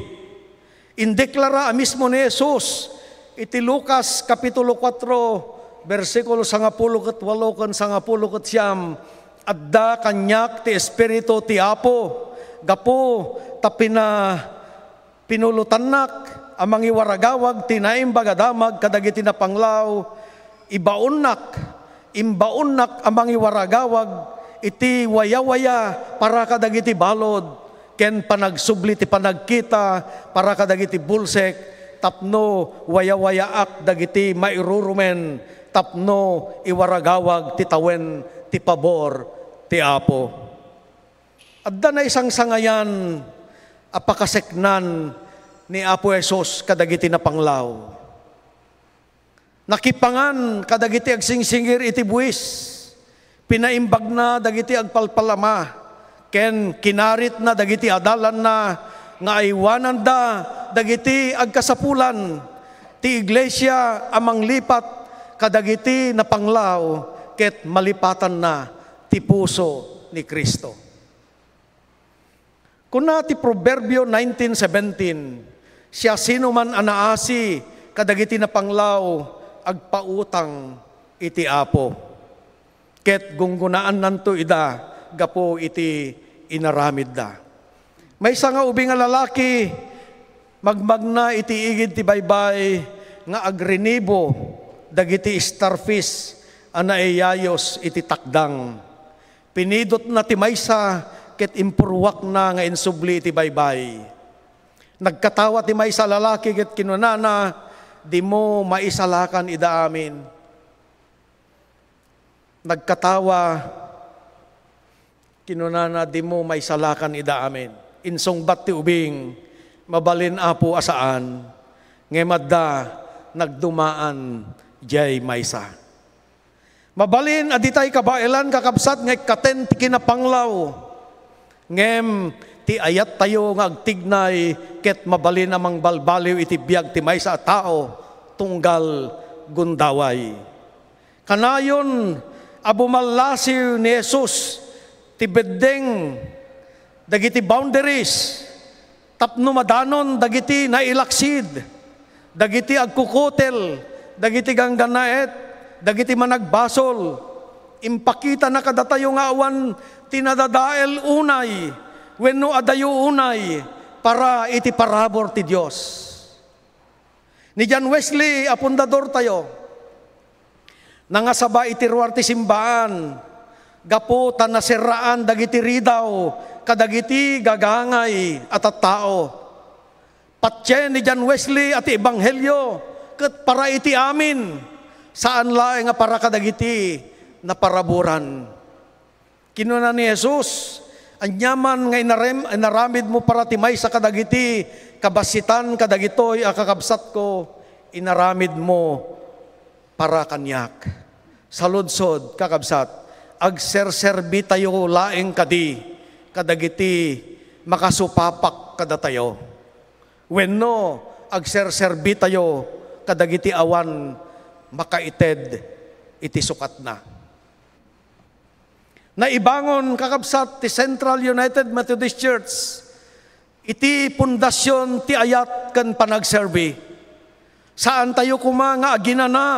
Indeklara a mismo ni Jesus iti Lucas kapitulo kuatro, bersikulo sangapulo ket walo ken sangapulo ket siam, "Adda kaniak ti Espiritu ti Apo, gapu ta pina-, pinulotannak a mangiwaragawag ti Naimbag a Damag kadagiti napanglaw, ibaonnak, imbaonnak a mangiwaragawag iti wayawaya para kadagiti balud, ken panagsubli ti panagkita para kadagiti bulsek, tapno wayawayaak dagiti mairurumen, tapno iwaragawag ti tawen ti pabor ti Apo." Adda naisangsangayan a pakaseknan ni Apo Jesus kadagiti napanglaw. Nakipangan kadagiti agsingsingir iti buis. Pinaimbagna dagiti agpalpalama, ken kinaritna dagiti adalanna nga aywananda dagiti agkasapulan ti iglesia a manglipat kadagiti napanglaw ket malipatanna ti puso ni Cristo. Kuna ti Proverbio nineteen seventeen, "Siasinoman a naasi kadagiti napanglaw, agpautang iti Apo, ket gunggonaannanto ida gapu iti inaramidda." Maysa nga ubing a lalaki, magmagna iti igid ti baybay nga agrinibo dagiti starfish a naiyayus iti takdang. Pinidotna ti maysa ket impurruakna nga insubli iti baybay. Nagkatawa ti maysa a lalaki ket kinunana, "Dimo maisalakan ida amin." Nagkatawa, kinunana, "Dimo maisalakan ida amin." Insungbat ti ubing, "Mabalin, Apo, a saan, ngem adda nagdumaan diay maysa." Mabalin a ditay kabaelan, kakabsat, nga ikkaten ti kinapanglaw. Ngem ti ayattayo nga agtignay ket mabalin a mangbalbaliw iti biag ti maysa a tao tunggal gundaway. Kanayon a bumallasiw ni Jesus ti beddeng dagiti boundaries tapno madanon dagiti nailaksid, dagiti agkukutel, dagiti ganggannaet, dagiti managbasol. Impakitana kadatayo nga awan ti nadadael unay wenno adayo unay para iti parabur ti Dios. Ni John Wesley a pundadortayo, nangasaba iti ruar ti simbaan gapu ta naserraan dagiti ridaw kadagiti gagangay a tattao. Patien ni John Wesley a ti ebanghelio ket para iti amin, saan laeng a para kadagiti naparaburan. Kinuna ni Jesus, "Aniaman nga inarem-, inaramidmo para ti maysa kadagiti kabasitan kadagitoy a kakabsatko, inaramidmo para kaniak." Saludsod, kakabsat, agserserbitayo laeng kadi kadagiti makasupapak kadatayo? Wenno agserserbitayo kadagiti awan makaited iti sukatna. Naibangon, kakabsat, ti Central United Methodist Church iti pundasyon ti ayat ken panagserbi. Saantayo koma nga aginana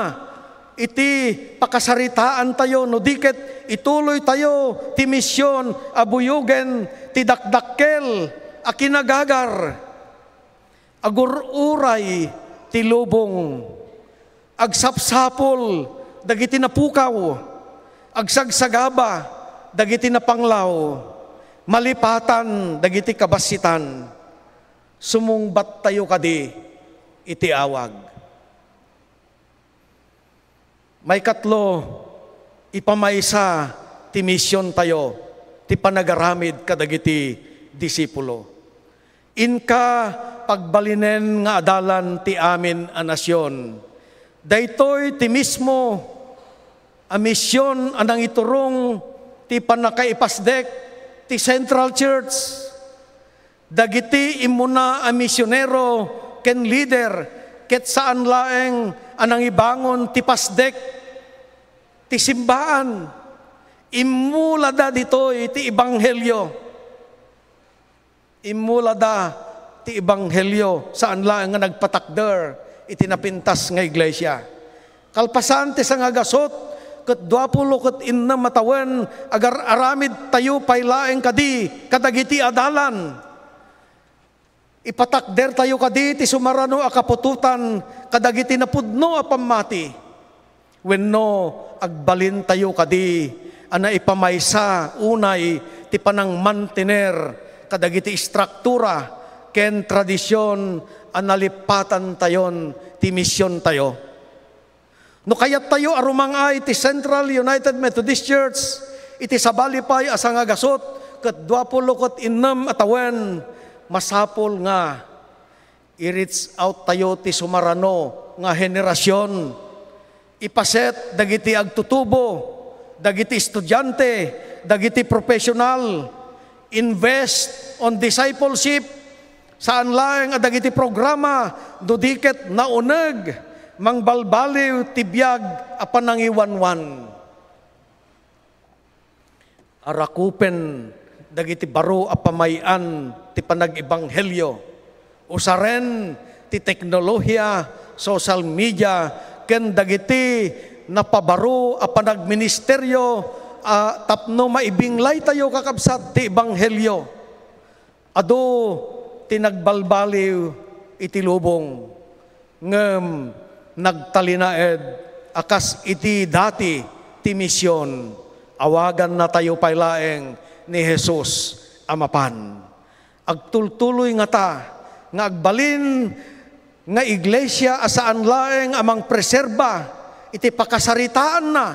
iti pakasaritaantayo no di ket ituloytayo ti mision a buyogen ti dakdakkel a kinagagar. Agur-uray ti lubong, agsapsapul dagiti napukaw, agsagsagaba dagiti napanglaw, malipatan dagiti kabassitan. Sumungbattayo kadi iti awag. Maikatlo, ipamaysa ti misiontayo ti panagaramid kadagiti disipulo. Inka pagbalinen nga adalan ti amin a nasion. Daytoy ti mismo a mision a nangiturong ti pannakaipasdek ti Central Church. Dagiti immuna a misionero ken lider ket saan laeng a nangibangon ti pasdek ti simbaan. Immulada ditoy ti ebanghelio. Immulada ti ebanghelio, saan laeng nga nagpatakder iti napintas nga iglesia. Kalpasan ti sangagasut ket duapulo ket innem a tawen, agar-aramidtayo pay laeng kadi kadagiti adalan. Ipatakdertayo kadi ti sumarano a kaputotan kadagiti napudno a pammati. Wenno, agbalintayo kadi a naipamaysa unay ti panangmantener kadagiti istruktura ken tradision a nalipatantayon ti misiontayo. No kayattayo a rumang-ay ti Central United Methodist Church iti sabali pay a sangagasut ket duapulo ket innem a tawen, masapul nga i-reach out tayo ti sumarano nga henerasion. Ipaset dagiti agtutubo, dagiti estudiante, dagiti professional. Invest on discipleship. Saan laeng a dagiti programa, no di ket nauneg, mangbalbaliw ti biag a panangiwanwan. Arakupen dagiti baro a pamay-an ti panagibanghelio. Usaren ti teknolohia, social media, ken dagiti napabaro a panagministerio a tapno maibinglaytayo, kakabsat, ti ebanghelio. Adu ti nagbalbaliw iti lubong, ngem nagtalinaed a kas iti dati ti mision. Awagannatayo pay laeng ni Jesus a mapan. Agtultuloy ngata nga agbalin nga iglesia a saan laeng a mangpreserba iti pakasaritaanna,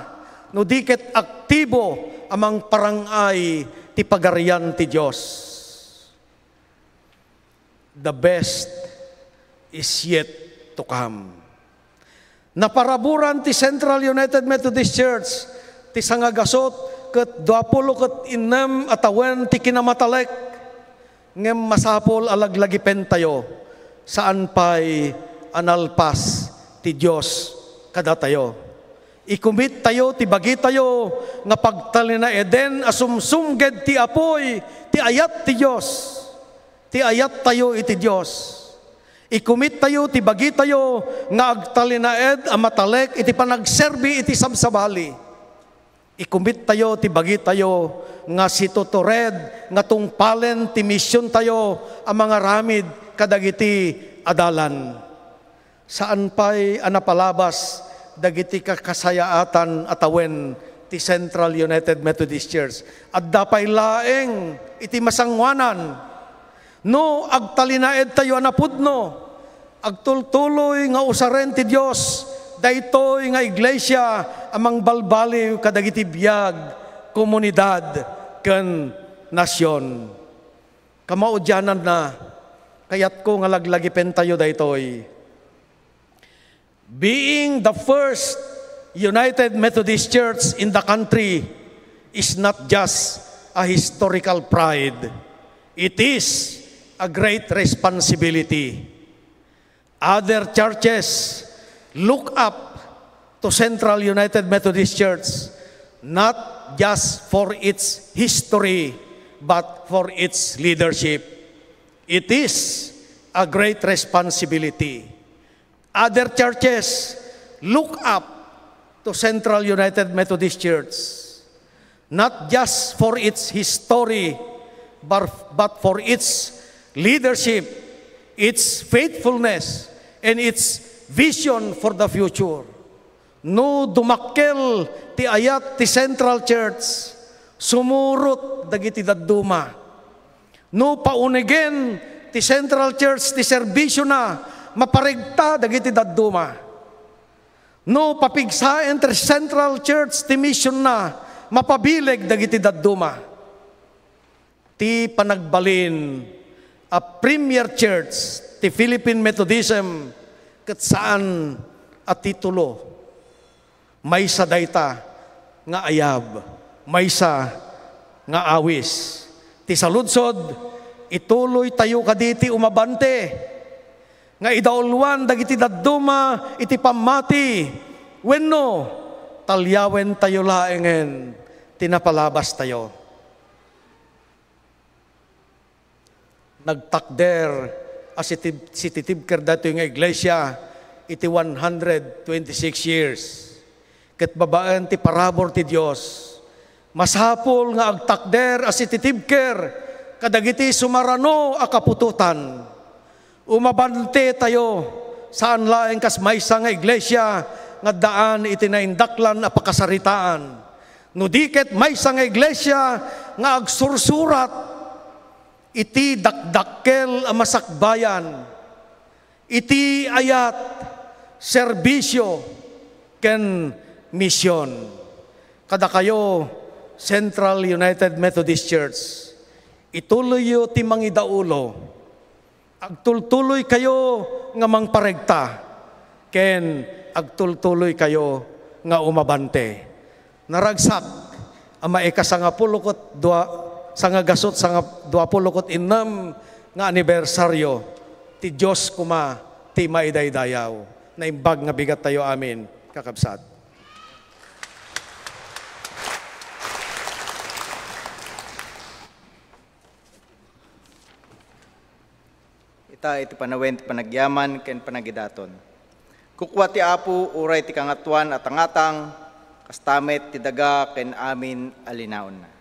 no di ket aktibo a mangparang-ay ti Pagarian ti Dios. The best is yet to come. Naparaburan ti Central United Methodist Church ti sangagasut ket duapulo ket innem a tawen ti kinamatalek, ngem masapul a laglagipentayo, saan pay a nalpas ti Dios kadatayo. Ikumittayo ti bagitayo nga pagtalinaeden a sumsumged ti apuy ti ayat ti Dios. Ti ayattayo iti Dios. Ikumittayo ti bagitayo nga agtalinaed a matalek iti panagserbi iti sabsabali. Ikumittayo ti bagitayo nga situtured nga tungpalen ti misiontayo a mangaramid kadagiti adalan. Saan pay a napalabas dagiti kakasayaatan a tawen ti Central United Methodist Church. Adda pay laeng iti masangoanan. No agtalinaedtayo a napudno, agtultuloy nga usaren ti Dios daytoy nga iglesia a mangbalbaliw kadagiti biag, komunidad, ken nasion. Kamaudiananna, kayatko nga laglagipentayo daytoy. Being the first United Methodist Church in the country is not just a historical pride. It is a great responsibility. Other churches look up to Central United Methodist Church, not just for its history, but for its leadership. It is a great responsibility. Other churches look up to Central United Methodist Church, not just for its history, but, but for its leadership, its faithfulness, and its vision for the future. No dumakkel ti ayat ti Central Church, sumurot dagiti dadduma. No paunegen ti Central Church ti serbisiona, maparegta dagiti dadduma. No papigsaen ti Central Church ti misionna, mapabileg dagiti dadduma. Ti panagbalin a premier church ti Philippine Methodism ket saan a titulo. Maysa dayta nga ayab, maysa nga awis. Ti saludsod, ituloytayo kadi ti umabante nga idauluan dagiti dadduma iti pammati wenno talyawentayo laengen ti napalabastayo? Nagtakder a sitib-, sititibker daytoy nga iglesia iti one hundred twenty-six years. Ket babaen ti parabur ti Dios, masapul nga agtakder a sititibker kadagiti sumarano a kaputotan. Umabante tayo, saan laeng kas maysa nga iglesia nga addaan iti naindaklan a pakasaritaan. No di ket maysa nga iglesia nga agsursurat iti dakdakkel a masakbayan, iti ayat, serbisio, ken mision. Kadakayo, Central United Methodist Church, ituloyyo ti mangidaulo. Agtultuloykayo nga mangparegta, ken agtultuloykayo nga umabante. Naragsak a maikasangapulo ket dua, sangagasut, sanga-, duapulo ket innem nga anibersaryo ti Dios koma ti maidaydayaw. Naimbag nga bigattayo amin, kakabsat. Ita iti panawen ti panagyaman ken panagidaton. Kukua ti Apo uray ti Kangatoan a tangatang, kasta met ti daga ken amin a linaonna.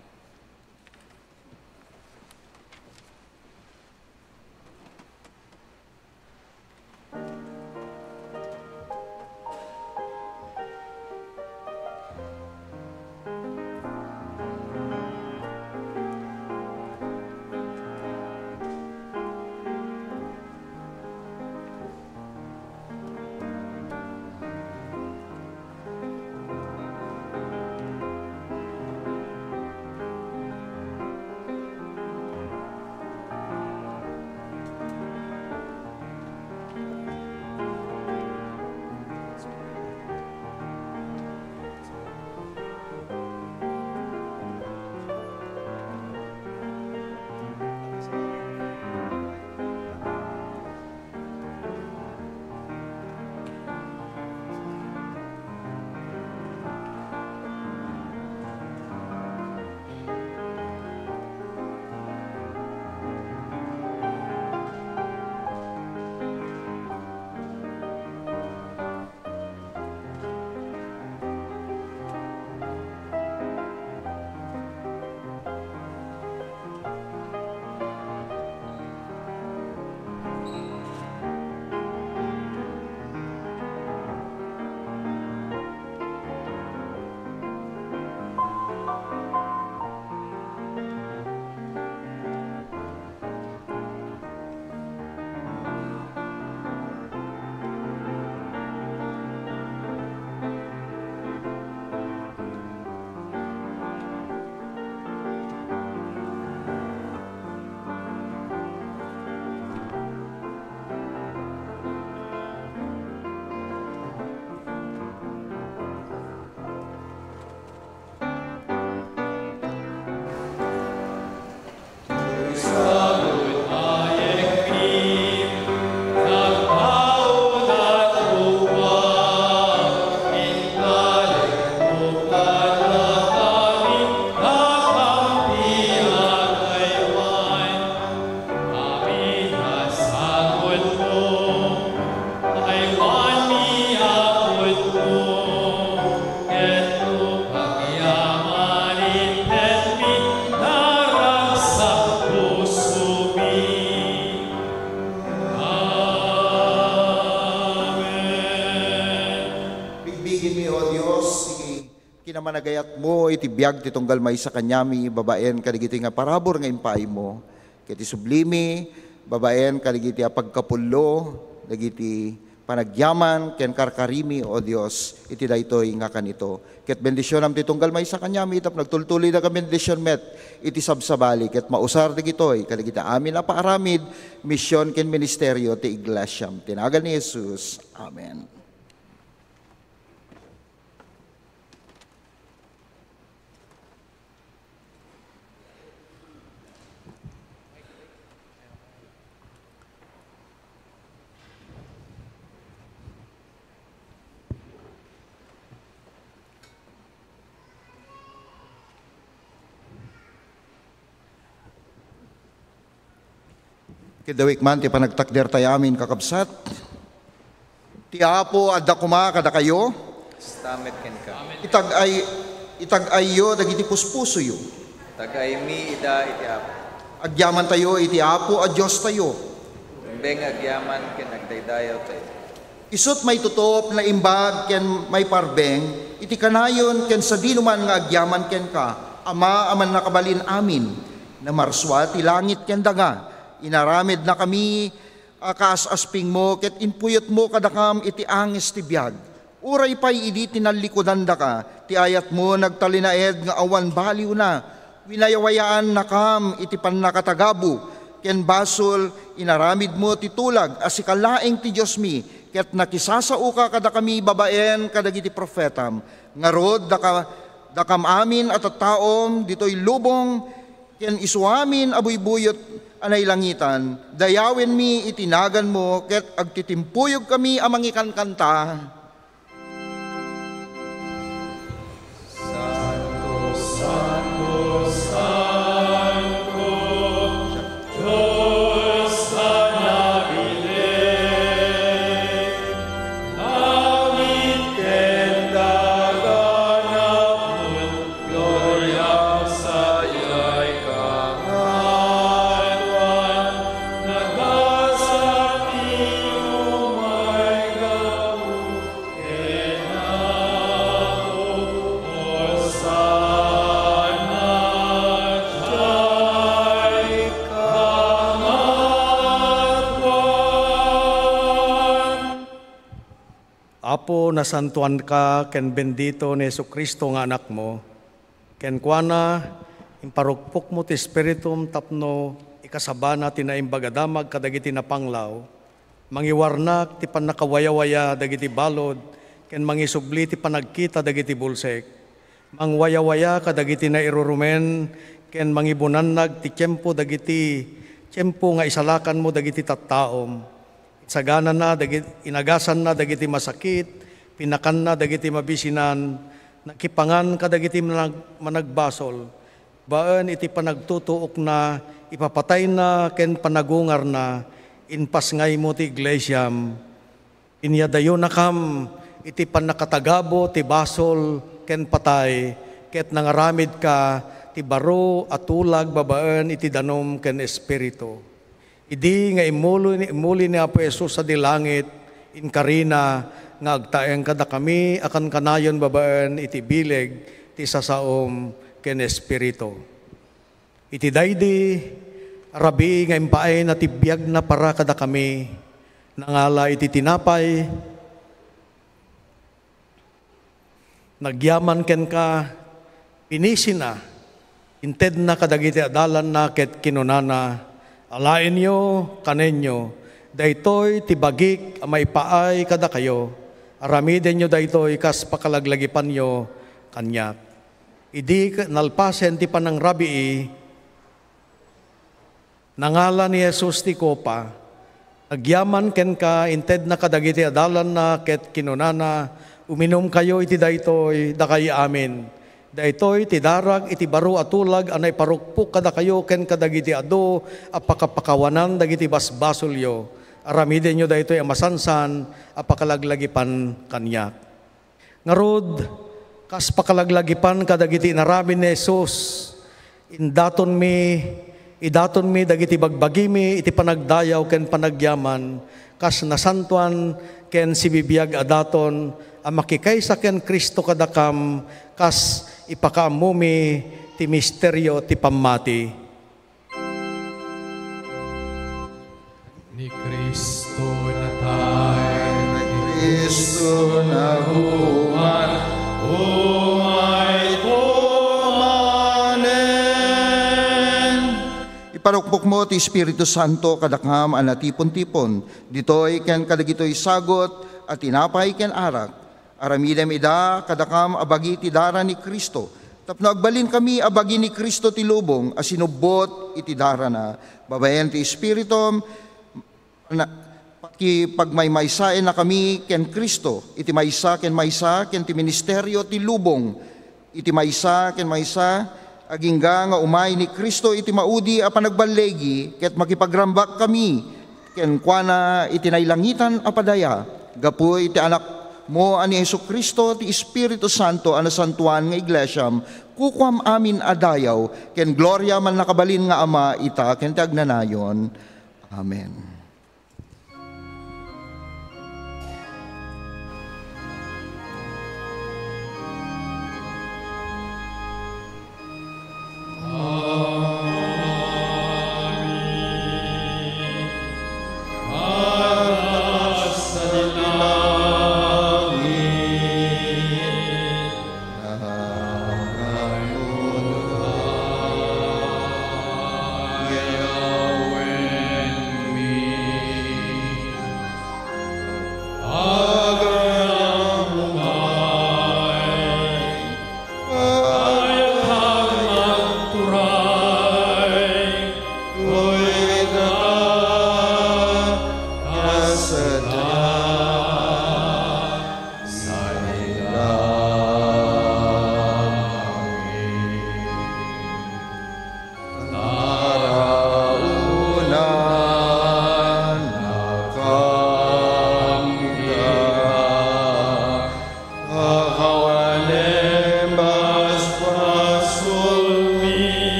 Panagayatmo iti biag ti tunggal maysa kaniami babaen kadagiti nga parabur nga impaaymo. Ket isublimi babaen kadagiti a pagkapullo dagiti panagyaman ken karkarimi, O Dios, iti daytoy nga kanito. Ket bendisionam ti tunggal maysa kaniami tapno agtultuloyda nga bendision met iti sabsabali ket mausar dagitoy kadagiti amin a paaramid, mision ken ministerio ti iglesiam. Ti nagan ni Jesus. Amen. Ket dawik man ti panagtakder tayo amin, kakabsat. Ti Apo adda koma kadakayo. Kasta met kenka. Itag-ay, itag-ayyo dagiti puspusoyo. Tag-aymi ida iti Apo. Agyaman tayo iti Apo a Dios tayo. Rumbeng agyaman ken agdaydayaw tayo. Isut' maitutuop, naimbag ken maiparbeng iti kanayon ken sadinoman nga agyaman kenka, Ama a mannakabalin amin. Namarsua ti langit ken daga. Inaramidnakami a kaas-aspingmo ket impuyotmo kadakam iti angis ti biag. Uray pay idi tinallikudandaka ti ayatmo nagtalinaed nga awan baliwna, winayawayaannakam iti pannakatagabo ken basol, inaramidmo ti tulag a sika laeng ti Diosmi, ket nakisasaoka kadakami babaen kadagiti profetam. Ngarud, daka-, dakam amin a tattaom ditoy lubong, ken isuamin a buybuyot a nailangitan, dayawenmi iti naganmo ket agtitimpuyogkami a mangikankanta. Santo, santo, santo, Dios a nabilin, langit ken daga napno, Gloria sadiay kangatoan, nagasat ti umay gapu ken Apo, Hosanna diay kangatoan. Apo, nasantoanka ken bendito ni Jesu-Cristo nga Anakmo. Kenkuana, imparukpokmo ti Espiritum tapno ikasabana ti Naimbag a Damag kadagiti napanglaw, mangiwarnak ti pannakawayawaya dagiti balud, ken mangisubli ti panagkita dagiti bulsek. Mangwayawaya kadagiti nairurumen, ken mangibunannag ti tiempo dagiti tiempo nga isalakanmo dagiti tattaom. Isaganana dagit-, inagasanna dagiti masakit, pinakanna dagiti mabisinan, nakipangan kadagiti manag-, managbasol. Baen iti panagtutuokna, ipapatayna ken panagungarna, impasngaymo ti iglesiam. Inyadayonakam iti pannakatagabo ti basol ken patay, ket nangaramidka ti baro a tulag babaen iti danum ken espiritu. Idi nga immuli, immuli ni Apo Jesus sadi langit, inkarina nga agtaeng kadakami a kankanayon babaen iti bileg ti sasaom ken espiritu. Iti daydi a rabii nga impaayna ti biagna para kadakami, nangala iti tinapay, nagyaman kenka, pinisina, intedna kadagiti adalanna ket kinunana, "Alaenyo, kanenyo, daytoy ti bagik a maipaay kadakayo. Aramidenyo daytoy kas pakalaglagipanyo kaniak." Idi nalpasen ti panangrabii, nangala ni Jesus ti kopa. Agyaman kenka, intedna kadagiti adalanna ket kinunana, "Uminumkayo iti daytoy, dakay amin. Daytoy ti darak iti baro a tulag a naiparukpok kadakayo ken kadagiti adu a pakapakawanan dagiti basbasolyo. Aramidenyo daytoy a masansan a pakalaglagipan kaniak." Ngarud, kas pakalaglagipan kadagiti inaramid ni Jesus, indatonmi, idatonmi dagiti bagbagimi iti panagdayaw ken panagyaman, kas nasantoan ken sibibiag a daton, a makikaysa ken Cristo kadakam, kas ipakaammomi ti misterio ti pammati. Ni Cristo natay, ni Cristo nahuman, umay kumanen. Iparukpokmo ti Espiritu Santo kadakam a natipon-tipon ditoy ken kadagitoy sagut a tinapay ken arak. Aramidem ida kadakam a bagi ti dara ni Cristo, tapno agbalinkami a bagi ni Cristo ti lubong a sinubbot iti darana. Babaen ti Espiritum, na-, pakipagmaymaysaennakami ken Cristo iti maysa ken maysa ken ti ministerio ti lubong iti maysa ken maysa, agingga nga umay ni Cristo iti maudi a panagballigi, ket makipagrambak kami kenkuana iti nailangitan a padaya. Gapu iti Anakmo a ni Jesu-Cristo, ti Espiritu Santo a nasantoan nga iglesiam, kukuam amin a dayaw ken gloria, mannakabalin nga Ama, ita ken ti agnanayon. Amen.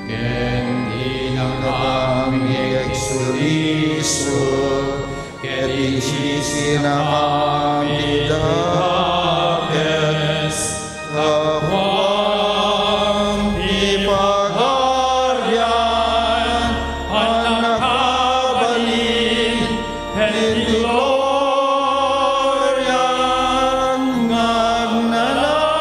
Ken dinakami eksoriso, ket idisinakami dakes, takuam ti pagarian, pannakabalin, ken ti gloria nga agnanayon.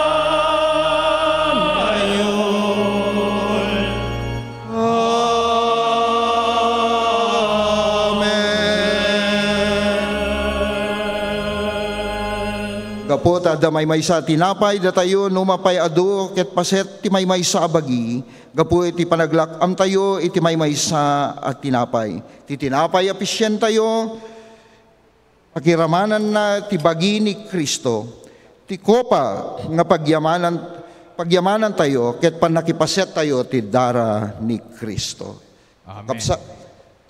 Amen. Gapu ta adda maymaysa a tinapay, datayo no mapay-adu ket paset ti maymaysa a bagi gapu iti panaglak-amtayo iti maymaysa a tinapay. Ti tinapay a pisientayo, pakiramananna ti bagi ni Cristo, ti kopa nga pagyamanan-, pagyamanantayo ket pannakipasettayo ti dara ni Cristo. Amen. Kakabsat,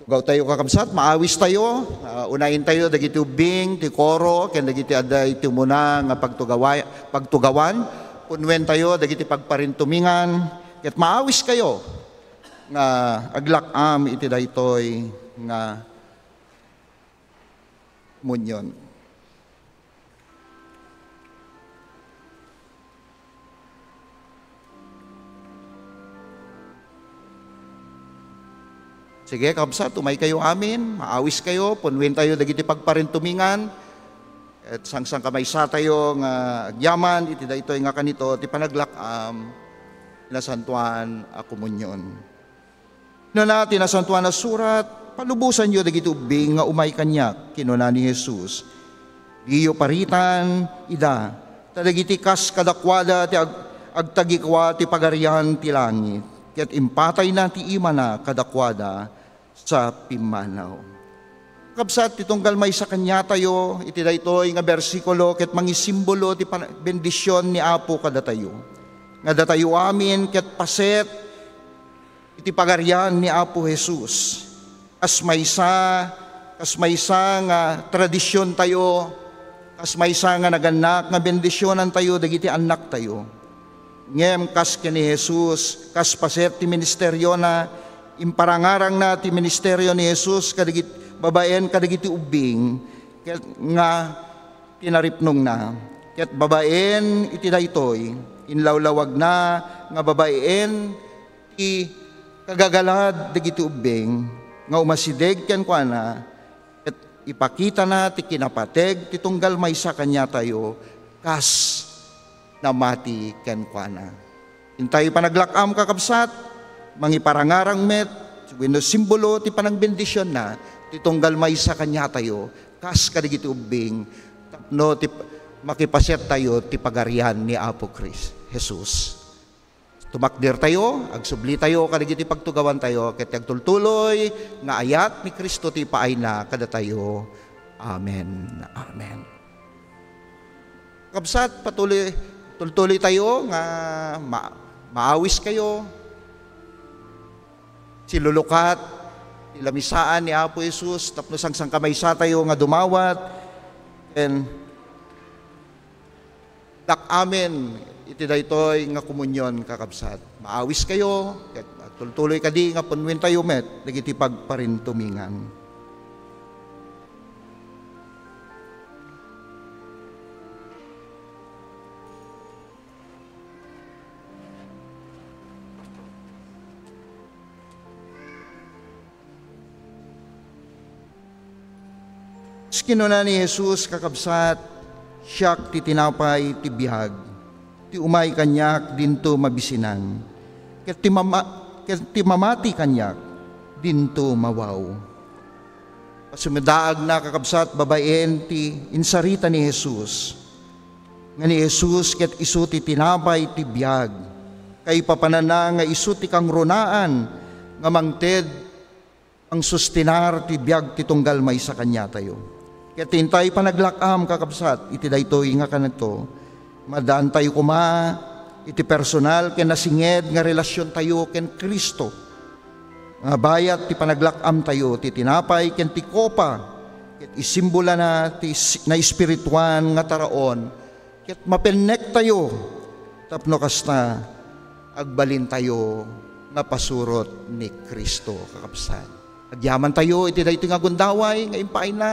tugawtayo, kakabsat, maawistayo, ah, unaentayo dagiti ubbing, ti koro, ken dagiti adda iti umuna nga pagtugawa-, pagtugawan, punnuentayo dagiti pagparintumingan, ket maawiskayo nga aglak-am iti daytoy nga komunion. Sige, kabsat, umaykayo amin, maawiskayo, punnuentayo dagiti pagparintumingan, ket sangsankamaysa tayo nga agyaman iti daytoy nga kanito ti panaglak-am ti Nasantoan a Komunion. Kinuna ti Nasantoan a Surat, "Palubosanyo dagiti ubbing nga umay kaniak," kinuna ni Jesus. "Diyo paritan ida, ta dagiti kas kadakuada ti ag-, agtagikua ti Pagarian ti langit, ket impatayna ti imana kadakuada sa pimmanaw." Kabsat, ti tunggal maysa kaniatayo iti daytoy nga bersikulo ket mangisimbolo ti pan-, bendision ni Apo kadatayo, nga datayo amin ket paset iti Pagarian ni Apo Jesus. Kas maysa, kas maysa nga tradisiontayo, kas maysa nga nagannak nga bendisionantayo dagiti annaktayo. Ngem kas ken ni Jesus, kas paset ti ministeriona, Imparangarangna ti ministerio ni Jesus kadagit-, babaen kadagiti ubbing ket nga kinaripnongna. Ket babaen iti daytoy, inlawlawagna nga babaen ti kagagalad dagiti ubbing nga umasideg kenkuana, ket ipakitana ti kinapateg ti tunggal maysa kaniatayo kas namati kenkuana. Intay panaglak-am, kakabsat, mangiparangarang met wenno simbolo ti panangbendisionna ti tunggal maysa kaniatayo kas kadagiti ubbing tapno ti makipasettayo ti pagarian ni Apo Kris-, Jesus. Tumakdertayo, agsublitayo kadagiti pagtugawantayo, ket agtultuloy nga ayat ni Cristo ti ipaayna kadatayo. Amen. Amen. Kabsat, patuloy, tultuloy tayo nga ma-, maawiskayo. Silulukat ti lamisaan ni Apo Jesus tapno sangsangkamaysatayo nga dumawat ken dak-amen iti daytoy nga komunion, kakabsat. Maawiskayo, ket agtultuloy kadi nga punnuentayo met dagiti pagparintumingan. Kinuna ni Jesus, kakabsat, "Siak ti tinapay ti biag. Ti umay kaniak dinto mabisinan, ket ti mama-, ket ti mamati kaniak dinto mawaw." Pasumedaagna, kakabsat, babaen ti insarita ni Jesus, nga ni Jesus ket isu ti tinapay ti biag. Kaipapananna nga isu ti kangrunaan nga mangted, mangsustinar ti biag ti tunggal maysa kaniatayo. Ket intay panaglak-am, kakabsat, iti daytoy nga kanato, maddaantayo koma iti personal ken nasinged nga relasiontayo ken Cristo. Nga bayat ti panaglak-amtayo ti tinapay ken ti kopa, ket isimbolana ti s-, naespirituan nga taraon, ket mapennektayo tapno kasta agbalintayo nga pasurot ni Cristo, kakabsat. Agyamantayo iti daytoy nga gundaway nga impaayna,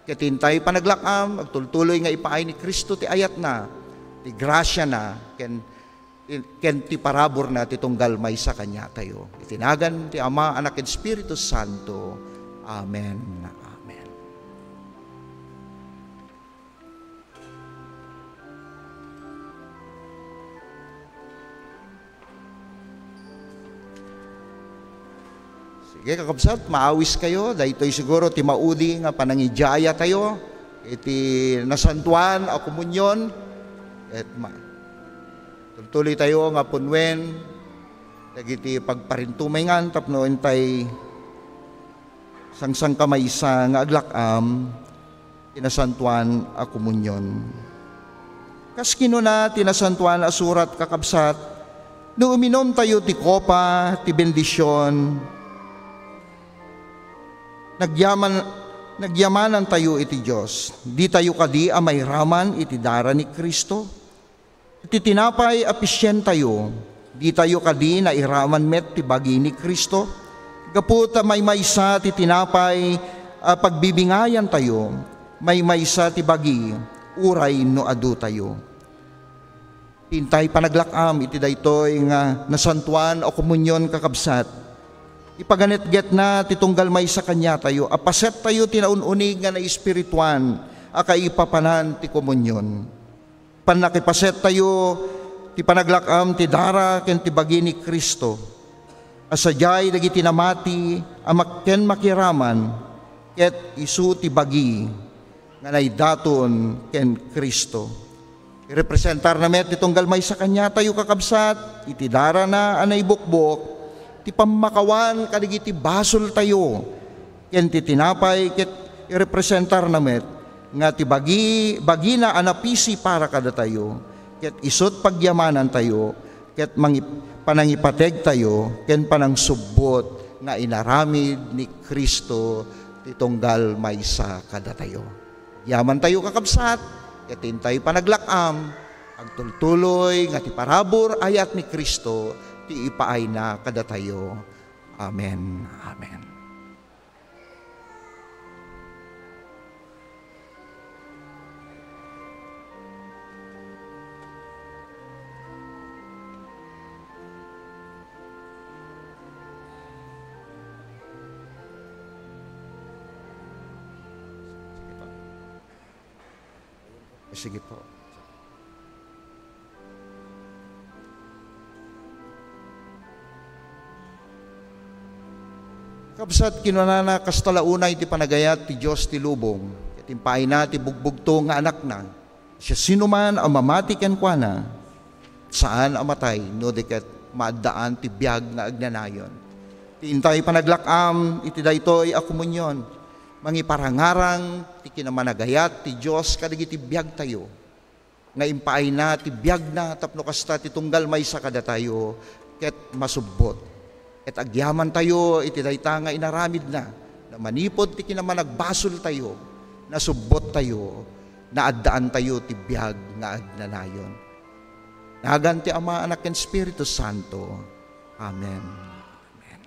ket intay panaglak-am, agtultuloy nga ipaay ni Cristo ti ayatna, ti grasiana, ken ken ti paraburna ti tunggal maysa kaniatayo. Iti nagan ti Ama, Anak, ken Espiritu Santo. Amen. Amen. Sige, kakabsat, maawiskayo. Daytoy siguro ti maudi nga panangidiayatayo iti Nasantoan a Komunion. Ket ma-, tultuloytayo nga punwen dagiti pagparintumingan tapno intay sangsangkamaysa nga aglak-am ti Nasantoan a Komunion. Kas kinuna ti Nasantoan a Surat, kakabsat, no uminumtayo ti kopa ti bendision, nagyaman-, nagyamanantayo iti Dios. Ditayo kadi a mairaman iti dara ni Cristo? Iti tinapay a pisientayo, ditayo kadi nairaman met ti bagi ni Cristo? Gapu ta maymaysa ti tinapay a pagbibingayantayo, maymaysa ti bagi, uray no adutayo. Intay panaglak-am iti daytoy nga Nasantoan a Komunion, kakabsat. Ipaganetgetna ti tunggal maysa kaniatayo a pasettayo ti naun-unig nga naespirituan a kaipapanan ti komunion. Pannakipasettayo ti panaglak-am ti dara ken ti bagi ni Cristo, a sadiay dagiti namati a mak-, ken makiraman, ket isu ti bagi nga naidaton ken Cristo. Irepresentarna met ti tunggal maysa kaniatayo, kakabsat, iti darana a naibukbok ti pammakawan kadagiti basoltayo ken ti tinapay, ket irepresentarna met nga ti bagi-, bagina a napisi para kadatayo, ket isut' pagyamanantayo, ket mangi-, panangipategtayo ken panangsubbot nga inaramid ni Cristo ti tunggal maysa kadatayo. Yamantayo, kakabsat, ket intay panaglak-am, agtultuloy nga ti parabur ayat ni Cristo ti ipaayna kadatayo. Amen. Amen. Sige po. Kabsat, kinunana, kasta la unay ti panagayat ti Dios ti lubong, ket impaayna ti bugbugto nga Anakna. Siasinoman a mamati kenkuana, saan a matay, no di ket maaddaan ti biag nga agnanayon. Ti intay panaglak-am iti daytoy a komunion, mangiparangarang ti kinamanagayat ti Dios kadagiti biagtayo, nga impaayna ti biagna tapno kasta ti tunggal maysa kadatayo ket masubbot. Ket agyamantayo iti dayta nga inaramidna, na manipud ti kinamanagbasoltayo, nasubbottayo, naaddaantayo ti biag nga agnanayon. Nagan ti Ama, Anak, ken Espiritu Santo. Amen. Amen.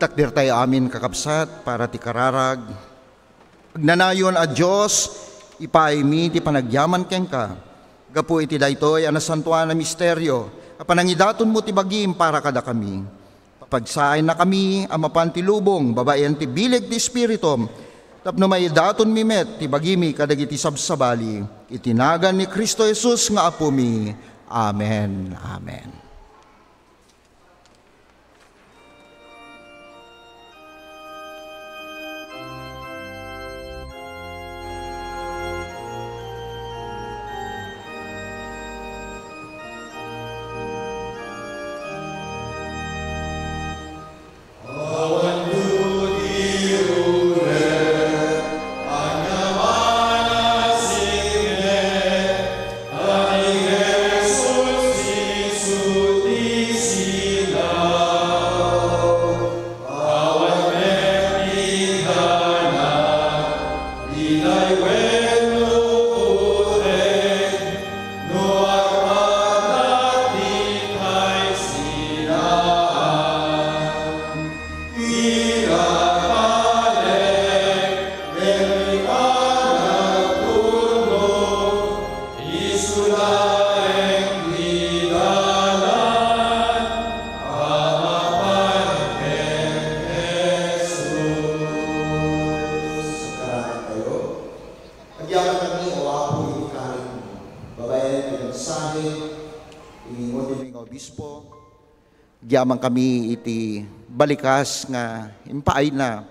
Agtakdertayo amin, kakabsat, para ti kararag. Agnanayon a Dios, ipaaymi ti panagyaman kenka. Gapu iti daytoy a nasantoan a misterio, a panangidatonmo ti bagim para kadakami. Papagsaaynakami a mapan ti lubong babaen ti bileg ti Espiritum, tapno maidatonmi met ti bagimi kadagiti sabsabali. Iti nagan ni Cristo Jesus nga Apomi. Amen. Amen. Isu laeng ti dalan a mapan ken Jesus. Kararag tayo. Agyamankami, O Apo, iti karitmo. Babaen ti mensahe, iningo ti nga obispo. Agyamankami iti balikas nga impaayna,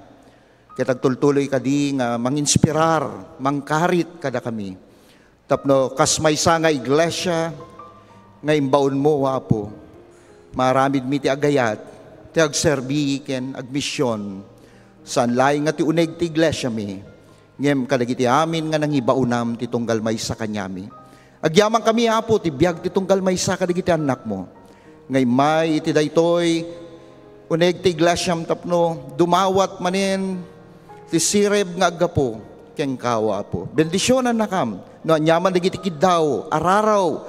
ket agtultuloy kadi nga manginspirar, mangkarit kadakami. Tapno kas maysa nga iglesia nga imbaonmo, O Apo, maaramidmi ti agayat, ti agserbi ken agmision. Saan laeng nga ti uneg ti iglesiami, ngem kadagiti amin nga nangibaonam ti tunggal maysa kaniami. Agyamankami, Apo, ti biag ti tunggal maysa kadagiti annakmo, nga immay iti daytoy Uneg ti iglesiam tapno dumawat manen ti sirib nga aggapu kenka, O Apo. Bendisionannakam no aniaman dagiti kiddaw, araraw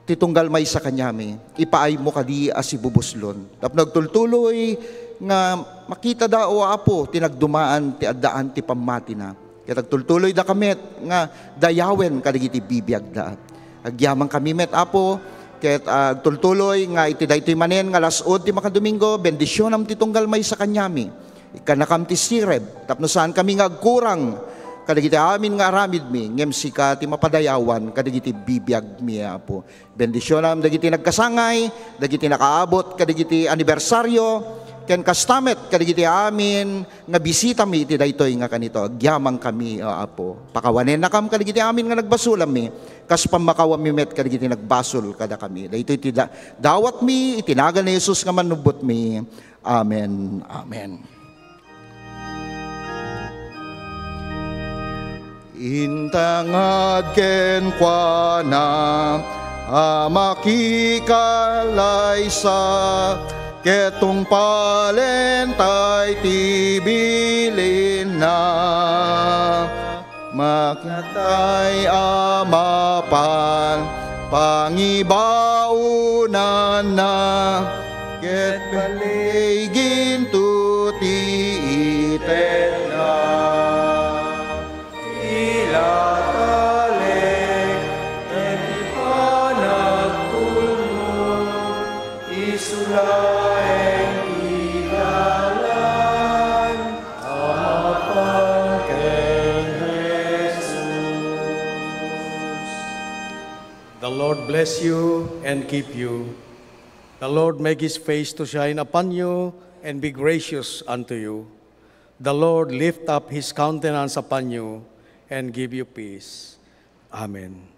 ti tunggal maysa kaniami. Ipaaymo kadi a sibubuslon tapno agtultuloy nga makitada, O Apo, ti nagdumaan ti addaan ti pammatina. Ket agtultuloyda kami met nga dayawen kadagiti bibiagda. Agyamankami met, Apo, ket agtultuloy nga iti daytoy manen nga alas-od ti makadomingo, bendisionam ti tunggal maysa kaniami. Ikkannakam ti sirib tapno saankami nga agkurang kadagiti amin nga aramidmi, ngem sika ti mapadayawan kadagiti bibiagmi, Apo. Bendisionam dagiti nagkasangay, dagiti nakaabot kadagiti anibersario, ken kasta met kadagiti amin nga bisitami iti daytoy nga kanito. Agyamankami, O Apo. Pakawanennakam kadagiti amin nga nagbasolammi, kas pammakawanmi met kadagiti nagbasol kadakami. Daytoy ti da-, dawatmi iti nagan ni Jesus nga Mannubbotmi. Amen. Amen. Intangad kenkuana a makikalaysa, ket tungpalentay ti bilinna. Makiatay a mapan pangibaonanna, ket baliginto ti itedna. Ila talek iti panagtulnog, isu laeng ti dalan a mapan ken Jesus. The Lord bless you and keep you. The Lord make his face to shine upon you and be gracious unto you. The Lord lift up his countenance upon you and give you peace. Amen.